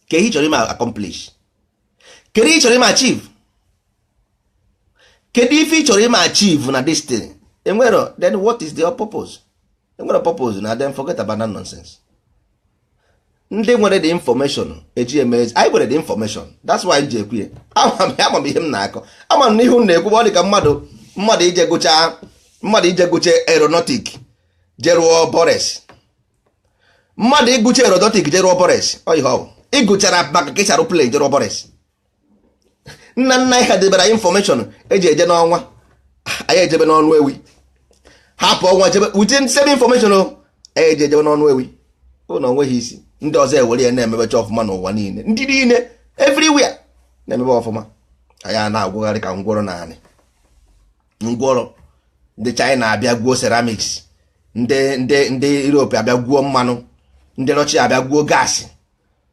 Ka ehi chọrọ ime accomplish? Kedu ihe ị chọrọ ime achieve? Kedu ife ị chọrọ ime achieve na this thing? Enwero. Then what is the purpose? Enwere purpose na? Then forget about that nonsense. Ndị nwere the information eji eme. Anyị nwere the information, that's why m ji ekwu ya. Ama m ihe m na-akọ. Ama m n'ihu m na-ekwu. Ọ dị ka mmadụ ije gụchaa, mmadụ ije gụcha aeronautic, je rụọ bores. Mmadụ ịgụcha aeronautic, je rụọ bores, ọ ihe ọ bụ. Ịgụchara maka ka esi arụ plane, je rụọ bores. Nna nna anyị ha debere information eji eje n'ọnwa, anyị ejebe n'ọnụ ewi. Hapụ ọnwa, jebe within same information o, anyị eji ejebe n'ọnụ ewi. Ụlọ onweghị isi. Ndị ọzọ ewere ya na-emebecha ọfụma n'ụwa niile. Ndị niile everywhere na-emebe ọfụma. Anyị a na-agwụgharị ka ngwọrọ naanị ngwọrọ. Ndị China abịa gwuo ceramics, ndị Europe abịa gwuo mmanụ, ndị Russia abịa gwuo gas.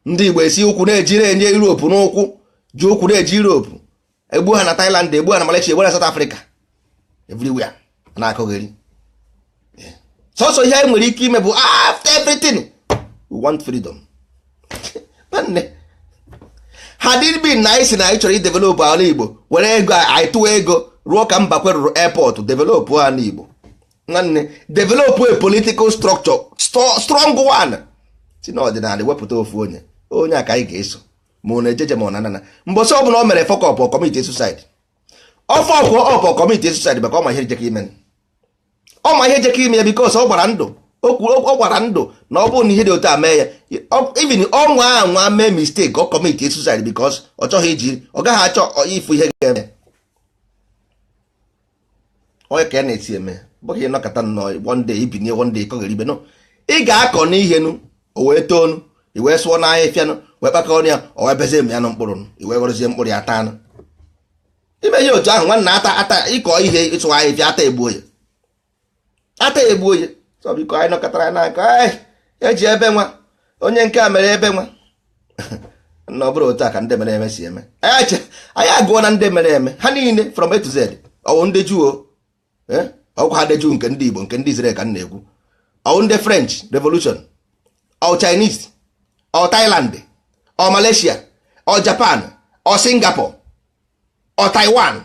Ndị Igbo esi ụkwụ na-eji na-enye Europe n'ụkwụ, ji ụkwụ na-eji Europe egbu ha na Thailand, egbu ha na Malaysia, egbu ha na South Africa, everywhere na-akọgheri. Sọsọ ihe anyị nwere ike ime bụ, after everything, we want freedom. Nwanne, had it been na anyị si na anyị chọrọ idevelop ala Igbo, were ego anyị tụọ ego rụọ ka Mbakwe rụrụ airport, develop ala Igbo. Nwanne, develop a political structure, strong one, si n'ọdịnala wepụta ofu onye, onye a ka anyị ga-eso, ma ọ na-ejeje ma ọ na-anana. Mbọsị ọbụla o mere fuck up, commit suicide. Ọ fuck up, commit suicide, maka ọ ma ihe jeka ime, ọ ma ihe jeka ime ya, because ọ gbara ndụ. Ọ gbara ndụ na ọ bụrụ na ihe dị otu a mee ya, even ọnwa anwa mee mistake, ọ commit suicide, because ọ chọghị iji, ọ gaghị achọ ịfụ ihe ga-eme. Onye ka ya na-esi eme bụghị ịnọkọta nnọọ one day ibinye, one day kọghere ibe. No, ị ga-akọ n'ihe nu, o wee toonu, i wee sụọ n'ahịa fịanụ, wee kpakọ ya, o wee bezie m ya nụ mkpụrụ, i wee ghọrọzie mkpụrụ ya taa anụ. Ime ihe otu ahụ, nwanne, ata ata ịkọ ihe, ịsụ ahịfịa, ata egbuo ya, ata egbuo ya. So biko, anyị nọkọtara n'aka eji ebe nwa onye nke a mere ebe nwa na ọ bụrụ otu a ka ndị mere eme si eme. Anyị agụọ na ndị mere eme ha niile from A to Z. Ọwụ ndị Juu o, ọgwụ ha ndị Juu, nke ndị Igbo, nke ndị Israel ka m na-ekwu. Ọwụ ndị French Revolution, ọ Chinese, ọ Thailand, ọ Malaysia, ọ Japan, ọ Singapore, ọ Taiwan,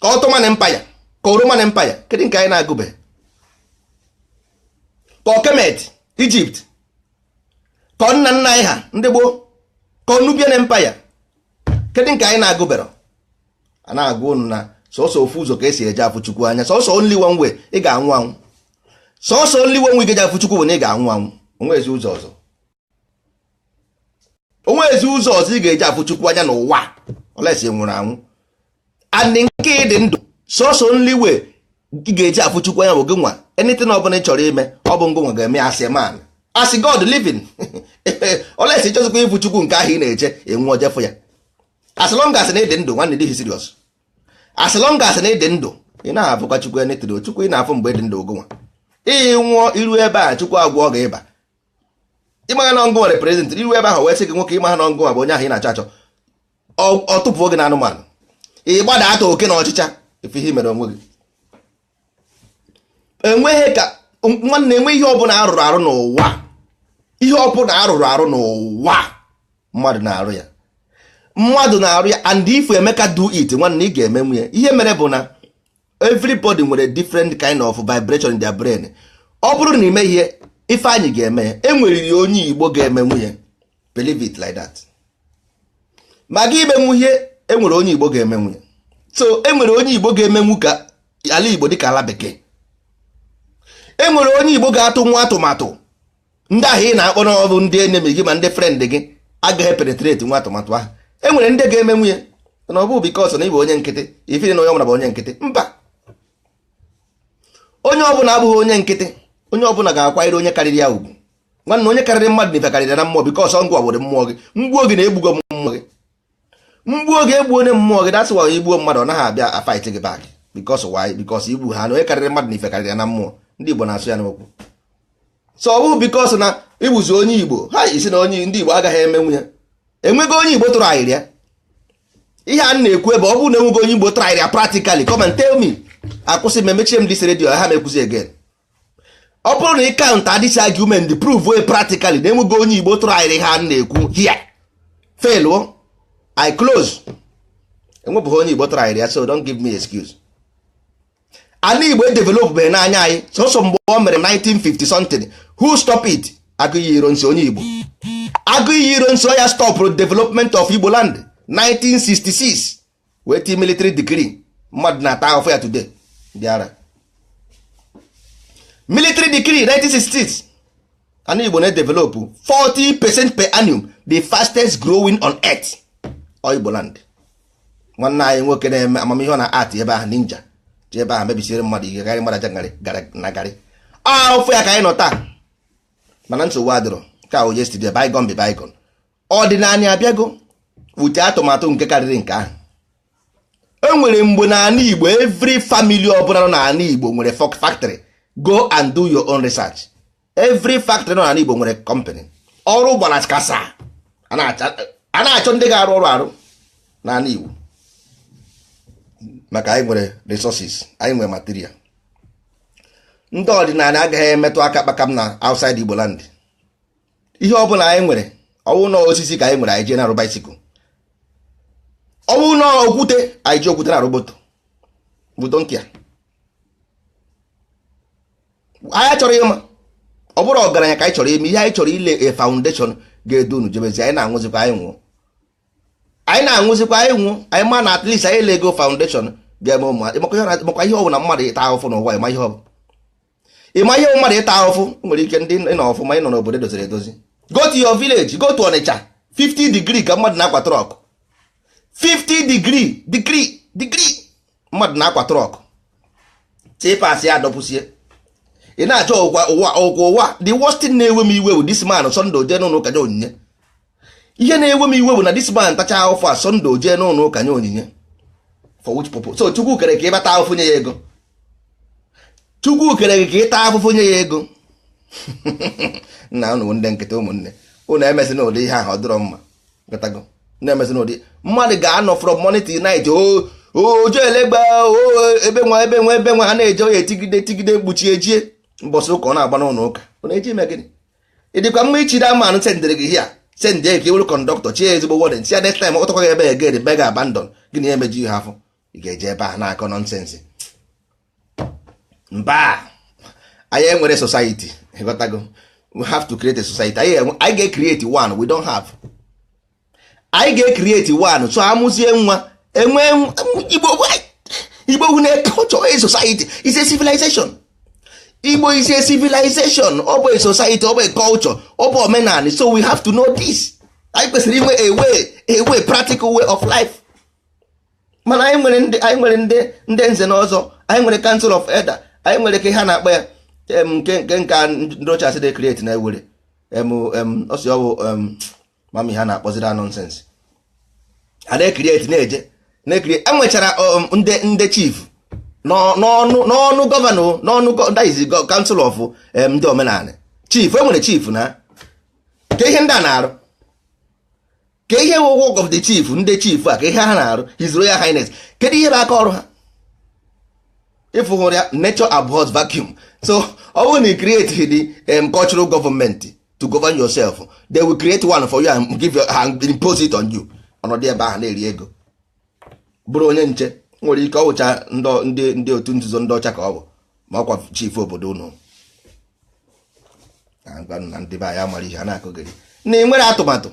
ka Ottoman Empire, ka Roman Empire, kedu nke anyị na-agụbeghị? Ka ọ Kemet, Egypt, ka ọ nna nna anyị ha ndị gboo, ka ọ Nubian Empire, kedu nke anyị na-agụbero? A na-agụ unu na sọsọ ofu ụzọ ka esi eje afụ Chukwu anya, sọsọ only one way. Ị ga-anwụ anwụ. Sọsọ only one way ga-eji afụ Chukwu bụ na ị ga-anwụ anwụ. Onwe ezi ụzọ ọzọ, onwe ezi ụzọ ọzọ ị ga-eji afụ Chukwu anya n'ụwa, olesi nwụrụ anwụ. And nke ịdị ndụ, sọsọ only way ị ga-eji afụ Chukwu anya bụ gị nwa. Anything ọ bụla ị chọrọ ime, ọ bụ ngụ nwa ga-eme as a man, as God living. Olesi ịchọzikwa ịfụ Chukwu nke ahụ ị na-eche, enwe ojefụ ya. As long as na ịdị ndụ, nwanne, dịghị serious. As long as na ịdị ndụ, ị naghị afụkwa Chukwu. Anything Chukwu ị na-afụ mgbe ịdị ndụ, ogo nwa ị nwụọ, iru ebe a, Chukwu agwọ gị ịba. Ịmagha na ọngụ nwere president iru ebe ahụ wee sị gị, nwoke, ịmagha na ọngụ bụ onye ahụ ị na-achọ achọ, ọ tụpụo gị na anụmanụ, ị gbada ata oke na ọchịcha. Ife ihe mere onwe gị enweghị ka nwanne enwe. Ihe ọbụla arụrụ arụ n'ụwa, ihe ọbụla arụrụ arụ n'ụwa, mmadụ na-arụ ya, mmadụ na-arụ ya. And if Emeka do it, nwanne, ị ga-emenwu ya. Ihe mere bụ na everybody nwere different kind of vibration in their brain. Ọ bụrụ na ime ihe Ifeanyị ga-eme ya, enweriri onye Igbo ga-emenwu ya. Believe it like that. Ma gị imenwu ihe, enwere onye Igbo ga-emenwu ya. So enwere onye Igbo ga-emenwu ka ala Igbo dịka ala bekee. Enwere onye Igbo ga-atụ nwa atụmatụ ndị ahụ ị na-akpọ n'ọbụ ndị enemy gị, ma ndị friend gị agaghị penetrate nwa atụmatụ ahụ. Enwere ndị ga-emenwu ya. Na ọ bụ because na ịbụ onye nkịtị, ifiri na onye ọbụla bụ onye nkịtị. Mba, onye ọbụla abụghị onye nkịtị. Onye ọbụla ga-akwanyere onye karịrị ya ugwu. Nwanne, onye karịrị mmadụ n'ife karịrị na mmụọ, because ngwa were mmụọ gị, mgbuo gị na-egbugo mmụọ gị, mgbuo gị egbuo onye mmụọ gị. That's why igbuo mmadụ, ọ naghị abịa a fight gị back. Because why? Because igbu ha na onye karịrị mmadụ n'ife karịrị ya na mmụọ. Ndị Igbo na-asụ ya n'okwu. So ọ bụghị because na igbuzi onye Igbo ha isi na onye ndị Igbo agaghị emenwu ya. Enwego onye Igbo tụrụ ahịrị ya? Ihe a na-ekwu ebe ọ bụrụ na enwego onye Igbo tụrụ ahịrị ya practically, come and tell me. Akwụsị m, emechie m this radio, ha m ekwuzi again. Ọ bụrụ na ị count this argument, prove way practically na enwego onye Igbo tụrụ ahịrị ha na-ekwu here, fail o, I close. Enwebụghị onye Igbo tụrụ ahịrị ya, so don't give me excuse. Ala Igbo edevelop beghị n'anya anyị sọsọ mgbe o mere 1950 something. Who stop it? Agụiyi Ironsi, onye Igbo. Agụiyi Ironsi ya stop development of Igbo land 1966, wee ti military decree. Mmadụ na-ata ahụfụ ya today. Bịara military decree 1966, ana Igbo na-edevelop 40% per annum, the fastest growing on earth, ọ Igbo land. Nwanne anyị nwoke na-eme amamihe, ọ na art ebe ahụ, ninja ji ebe ahụ mebisiere mmadụ ihe garị, mmadụ aja ngarị na garị ahụfụ ya ka anyị nọ taa. Mana nsogbu adịrọ ka o yesterday, bygone be bygone. Ọdịnala abịago wute atụmatụ nke karịrị nke ahụ. E nwere mgbe n'ala Igbo, every family ọbụla nọ n'ala Igbo nwere factory. Go and do your own research. Every factory nọ n'ala Igbo nwere company. Ọrụ gbara kasa, a na-achọ ndị ga-arụ ọrụ arụ n'ala Igbo, maka anyị nwere resources, anyị nwere material. Ndị ọdịnala agaghị emetụ aka kpakam na outside Igbo land. Ihe ọbụla anyị nwere, ọwụ na osisi ka anyị nwere, anyị jee na-arụ bicycle. Ọwụ na okwute, anyị ji okwute na-arụ moto. We don't care. Anyị chọrọ ịma ọ bụrụ ọgaranya ka anyị chọrọ ime ihe anyị chọrọ ile a foundation ga-edu unu jebezi. Anyị na-anwụzikwa, anyị nwụọ. Anyị na-anwụzikwa, anyị nwụọ. Anyị ma na at least anyị lego foundation ga-eme ụmụ makwa ihe ọ bụ na mmadụ ịta ahụfụ n'ụwa. Ịma ihe ọ bụ, ịma ihe mmadụ ịta ahụfụ nwere ike ndị ịnọ ọfụma, ịnọ n'obodo edoziri edozi. Go to your village, go to Onitsha, 50 degree ka mmadụ na-akwa truck. 50 degree, degree, degree, mmadụ na-akwa truck, tipas ya adọpụsie. Ị na-achọ ụwa, ụwa, ụwa, ụwa. The worst thing na-ewe m iwe bụ this man Sunday oje n'ụlọ ụka nye onyinye. Ihe na-ewe m iwe bụ na this man tacha ahụfụ a, Sunday oje n'ụlọ ụka nye onyinye. For which purpose? So Chukwu kere ka ịbata ahụfụ nye ya ego? Chukwu kere gị ka ịta ahụfụ nye ya ego? Nna unu ndị nkịtị, ụmụnne unu, emesị na ụdị ihe ahụ ọ dịrọ mma. Gatago na-emesị n'ụdị mmadụ ga-anọ from morning till night, ojo elegba ebe nwa, ebe nwa, ebe nwa ha na-eje oya etigide tigide mkpuchi ejie mbọsị ụka ọ na-agba n'ụlọ ụka. Ọ na-eji ime gịnị? Ị dịkwa mma ichiri amanụ sendịrị gị hia, send ka ị were conductor chie ezigbo warden, si ya next time ọtọkwa gị ebe again, beg abandon. Gịnị ya emeji ihe afọ ị ga-eje ebe ahụ na-akọ nonsense? Mba, anyị enwere society. Ịghọtago? We have to create a society. Anyị ga-create one we don't have. Anyị ga-create one, so amụzie nwa enwe Igbo. Igbo wu na culture, a society is a civilization. Igbo is a civilization. Ọ bụ a society, ọ bụ a culture, ọ bụ omenala. So we have to know this. Anyị kwesịrị inwe a way, practical way of life. Mana anyị nwere ndị, anyị nwere ndị nze na ọzọ, anyị nwere council of elder, anyị nwere ka ha na-akpọ ya, nke ndị ochie asị dị create na ewere em em ọsị ọ bụ mami ha na-akpọziri nonsense. Ha na-ecreate, na-eje na-ecreate. Enwechara ndị chief n'ọnụ governor, n'ọnụ, that is council of ndị omenala, chief. Enwere chief na ka ihe ndị a na-arụ, ka ihe wụ work of the chief. Ndị chief a, ka ihe ha na-arụ? His Royal Highness, kedu ihe bụ aka ọrụ ha? Ịfụ hụrụ ya, nature abhors vacuum. So ọ bụrụ na ị create the cultural government to govern yourself, they will create one for you and give you and impose it on you. Ọnọdụ ebe ahụ na-eri ego, bụrụ onye nche, nwere ike ọwụcha ndị otu nzuzo ndị ọcha ka ọ bụ, ma ọkwa chief obodo unu na ndị be anyị amara ihe a na-akụgịrị na ị nwere atụmatụ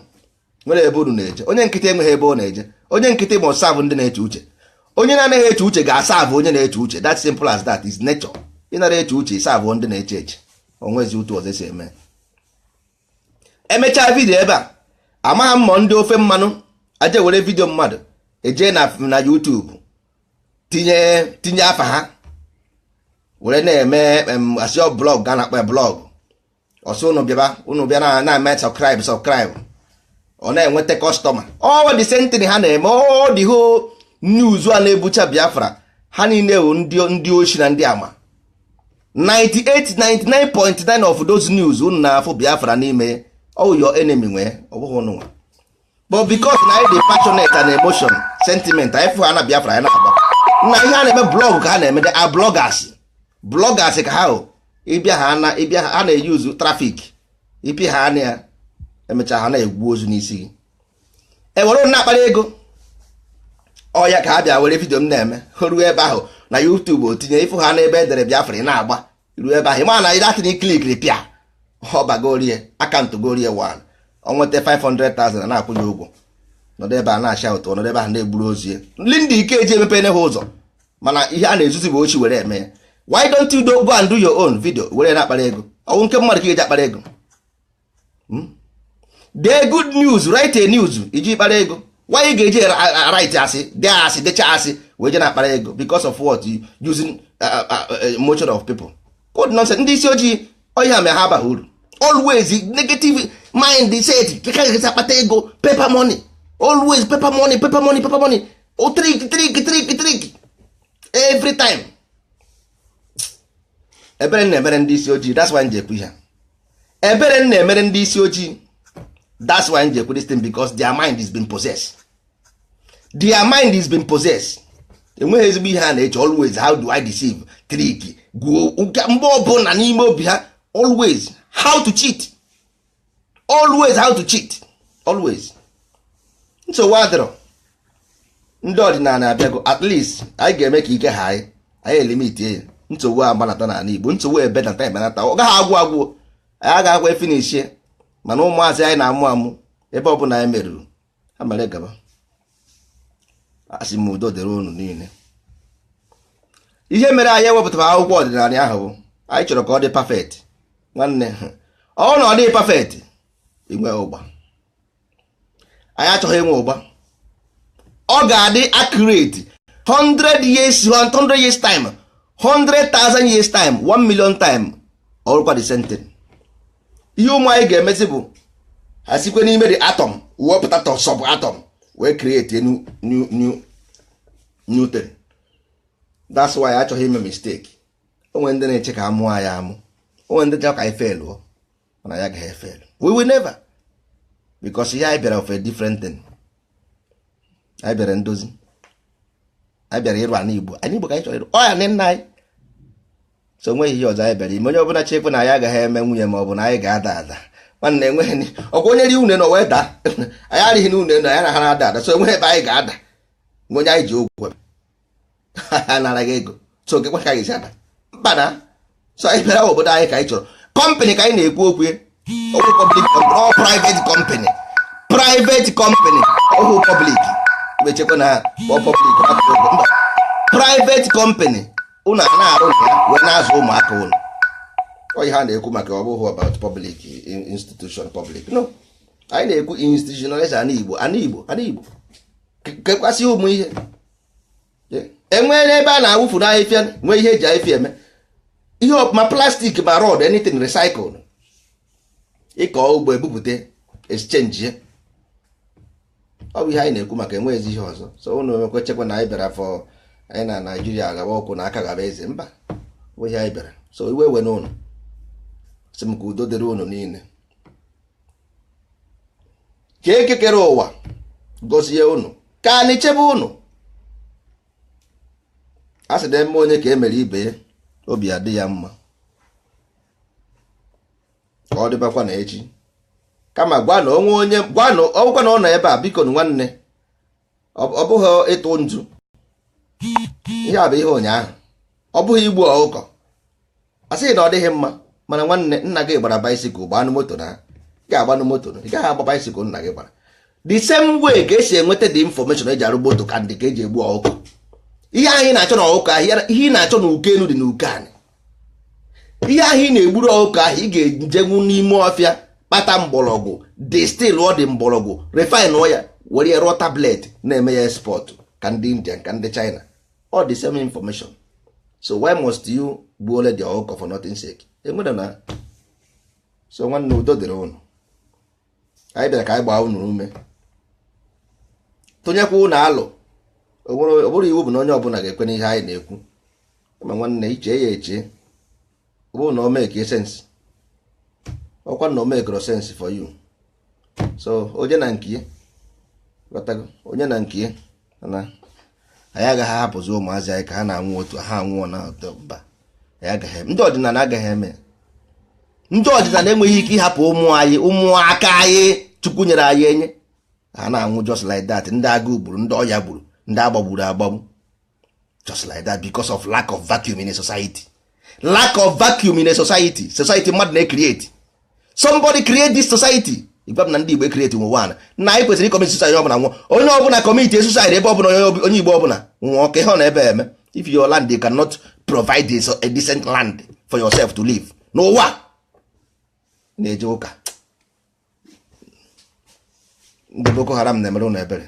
nwere ebe unu na-eje. Onye nkịtị enweghị ebe ọ na-eje. Onye nkịtị ma serve ndị na-eche uche. Onye na-anaghị eche uche ga-aserve onye na-eche uche. That simple as that is nature. Ị nara eche uche, ịserve ndị na-eche eche. Onwezi otu ọzọ esi eme. Emechaa video ebe a, amagha mmọ ndị ofe mmanụ aja were video mmadụ. Eje na YouTube, tinye afa ha were na-eme asị blog, ga na-akpọ ya blog. Ọsọ unu bịaba, unu bịa na-eme subscribe, subscribe, ọ na-enweta customer. Ọ the same thing ha na-eme. Ọ dị ho news a na-ebucha Biafra, ha niile wụ ndị ochi na ndị ama. 98 99.9 of those news unu na-afụ Biafra n'ime, all your enemy nwee, ọ bụghị unu nwa. But because na anyị dị passionate and emotion, sentiment, anyị fụ ha na Biafra, anyị na-agba na ihe a na-eme blog ka ha na-eme. They are bloggers, bloggers ka ha hụ. Ịbịa ha na ịbịa, ha na-eyuzu traffic. Ịpị ha anya ya, emechaa ha na-egwu ozu n'isi gị, ewere na-akpara ego. Ọ ya ka ha bịa were video m na-eme ruo ebe ahụ na YouTube, o tinye ịfụ ha n'ebe edere Biafra, ị na-agba ruo ebe ahụ, ịma na ịdatịn click pịa, ọ bagorie account gorie 1, ọ nweta 500,000, na-akwụ ya ụgwọ. Nọdụ ebe a na-acha ụtọ, nọdụ ebe ahụ na-egburu ozu ya. Ndị ike eji emepe ha ụzọ, mana ihe a na-ezuzi bụ ochi were eme ya. Why don't you go and do your own video were na-akpara ego? Ọwụ nke mmadụ ka ị ga-eji akpara ego? Dee good news, write a news iji kpara ego. Why ị ga-eji write asị, dee asị, decha asị, wee je na-akpara ego? Because of what? Using emotion of people. What nonsense! Ndị isi ojii, ọhịa mere ha abaghị uru. Always negative mind set ka ga akpata ego. Paper money, always paper money, paper money, paper money. O trick, trick, trick, trick every time. Ebere m na-emere ndị isi ojii, that's why m ji ekwu ihe a. Ebere m na-emere ndị isi ojii, that's why m ji ekwu this thing, because their mind is been possessed, their mind is been possessed. Enweghị ezigbo ihe a na-eche. Always, how do I deceive, trick, gwuo. Mgbe ọbụla n'ime obi ha, always how to cheat, always how to cheat, always. Nsogbu adịrọ. Ndị ọdịnala abịago. At least anyị ga-eme ka ike ha anyị, anyị elimitie ya. Nsogbu a gbanata n'ala Igbo, nsogbu ebenata, ebenata. Ọ gaghị agwụ agwụ, anyị agaghị efinishie, mana ụmụazị anyị na-amụ amụ, ebe ọbụla anyị meruru ha mere gaba. Asị m, udo dịrị unu niile. Ihe mere anyị ewepụtara akwụkwọ ọdịnala ahụ bụ anyị chọrọ ka ọ dị perfect. Nwanne, ọ na ọ dịghị perfect, inwe ụgba. Anyị achọghị inwe ụgba. Ọ ga-adị accurate 100 years, 100 years time, 100,000 years time, 1 million time, ọrụkwa the same thing. Ihe ụmụ anyị ga-emezi bụ ha sikwe n'ime the atom wepụta sub atom wee create a new, new, new, new thing. That's why achọghị ime mistake. O nwere ndị na-eche ka amụọ anyị amụ, o nwere ndị chọrọ ka anyị failụọ, mana ya gaghị efail. We will never, because ihe anyị bịara of a different thing. Anyị bịara ndozi, anyị bịara ịrụ ana Igbo. Anyị Igbo ka anyị chọrọ ịrụ ọ ya nne nna anyị. So onweghị ihe ọzọ anyị bịara ime. Onye ọbụla chekwe na anyị agaghị eme nwunye ma ọ bụ na anyị ga-ada ada, nwanne, enweghị ọkwa onye ri une na wee daa. Anyị arịghị na une na ya na ha na-ada ada. So enweghị ebe anyị ga-ada. Nwe onye anyị ji ụgwọ anaraghị ego, so okekwe ka anyị ga-esi ada mba na. So anyị bịara obodo anyị ka anyị chọrọ. Company ka anyị na-ekwu okwu, okwu public company, all private company, private company, ọhụ public. Echekwa na ọ public, mba, private company. Unu a na-arụ na ya wee na-azụ ụmụaka unu. Ọ ihe a na-ekwu maka, ọ bụghị about public institution, public, no. Anyị na-ekwu institutionalize ana Igbo, ana Igbo, ana Igbo, kekwasị ụmụ ihe enwee n'ebe a na-awụfu n'ahịfịa, nwee ihe eji ahịfịa eme ihe, ma plastic, ma rod, anything recycled. Ịkọ ugbo, ebupụta, exchange ya. Ọ bụ ihe anyị na-ekwu maka, enweghịzi ihe ọzọ. So unu emekwa chekwa na anyị bịara fọ anyị na Naijiria gaba ụkwụ na aka gaba eze. Mba, bụ ihe anyị bịara. So iwe we n'ụnụ, sị m ka udo dịrị unu niile, ka ekekere ụwa gọzie unu, ka anyị chebe unu. A sị na eme onye ka e mere ibe ya, obi adị ya mma. Ka ọ dịbakwa na echi. Kama gwa na onwe onye, gwa na ọgwụkwa na ọ nọ ebe a, biko nwanne, ọ bụghị ịtụ nju. Ihe a bụ ihe ụnyaahụ, ọ bụghị igbu ọkụkọ. A sịghị na ọ dịghị mma, mana nwanne, nna gị gbara bicycle, gbanụ moto, na ga-agbanụ moto, ị gaghị agba bicycle nna gị gbara. The same way ka esi enweta the information eji arụ moto ka ndị ka eji egbu ọkụkọ. Ihe anyị na-achọ na ọkụkọ ahụ, ihe ị na-achọ na uke elu dị na uke anyị. Ihe ahụ ị na-egburu ọkụkọ ahụ, ị ga-ejenwu n'ime ọfịa kpata mgbọrọgwụ, distill ọ dị mgbọrọgwụ, refine ya, Were ya rụọ tablet, na-eme ya export, ka ndị India, ka ndị China. All the same information. So why must you gbuole the ọkụkọ for nothing sake? Enwere na. So nwanne, udo dịrị ụnụ. Anyị bịara ka anyị gbaa unu ume, tụnyekwa ụnụ alụ. Ọ bụrụ iwu bụ na onye ọbụla ga-ekwe n'ihe anyị na-ekwu, ma nwanne, iche ya eche, ọ bụrụ na o make sense, ọkwa na o make sense for you. So onye na nke ya ghọtago, onye na nke ya. Na anyị agaghị ahapụzi ụmụazị anyị ka ha na-anwụ otu ha anwụọ na mba. Anyị agaghị, ndị ọdịnala agaghị eme. Ndị ọdịnala enweghị ike ịhapụ ụmụ anyị, ụmụaka anyị Chukwu nyere anyị enye, ha na-anwụ just like that. Ndị agụụ gburu, ndị ọya gburu, ndị agbagburu agbagbu, just like that, because of lack of vacuum in a society, lack of vacuum in a society. Society mmadụ na-create. Somebody create this society. Igwa m na ndị Igbo create nwe one na anyị kwesịrị ịcommit suicide. Ọbụla nwụọ, onye ọbụla commit suicide, ebe ọbụla onye Igbo ọbụla nwụọ, ka ihe ọ na-ebe eme. If your land, you cannot provide a decent land for yourself to live n'ụwa, na-eje ụka, ndị Boko Haram na-emere ụnụ ebere.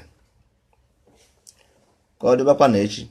Ka ọ dịbakwa na echi.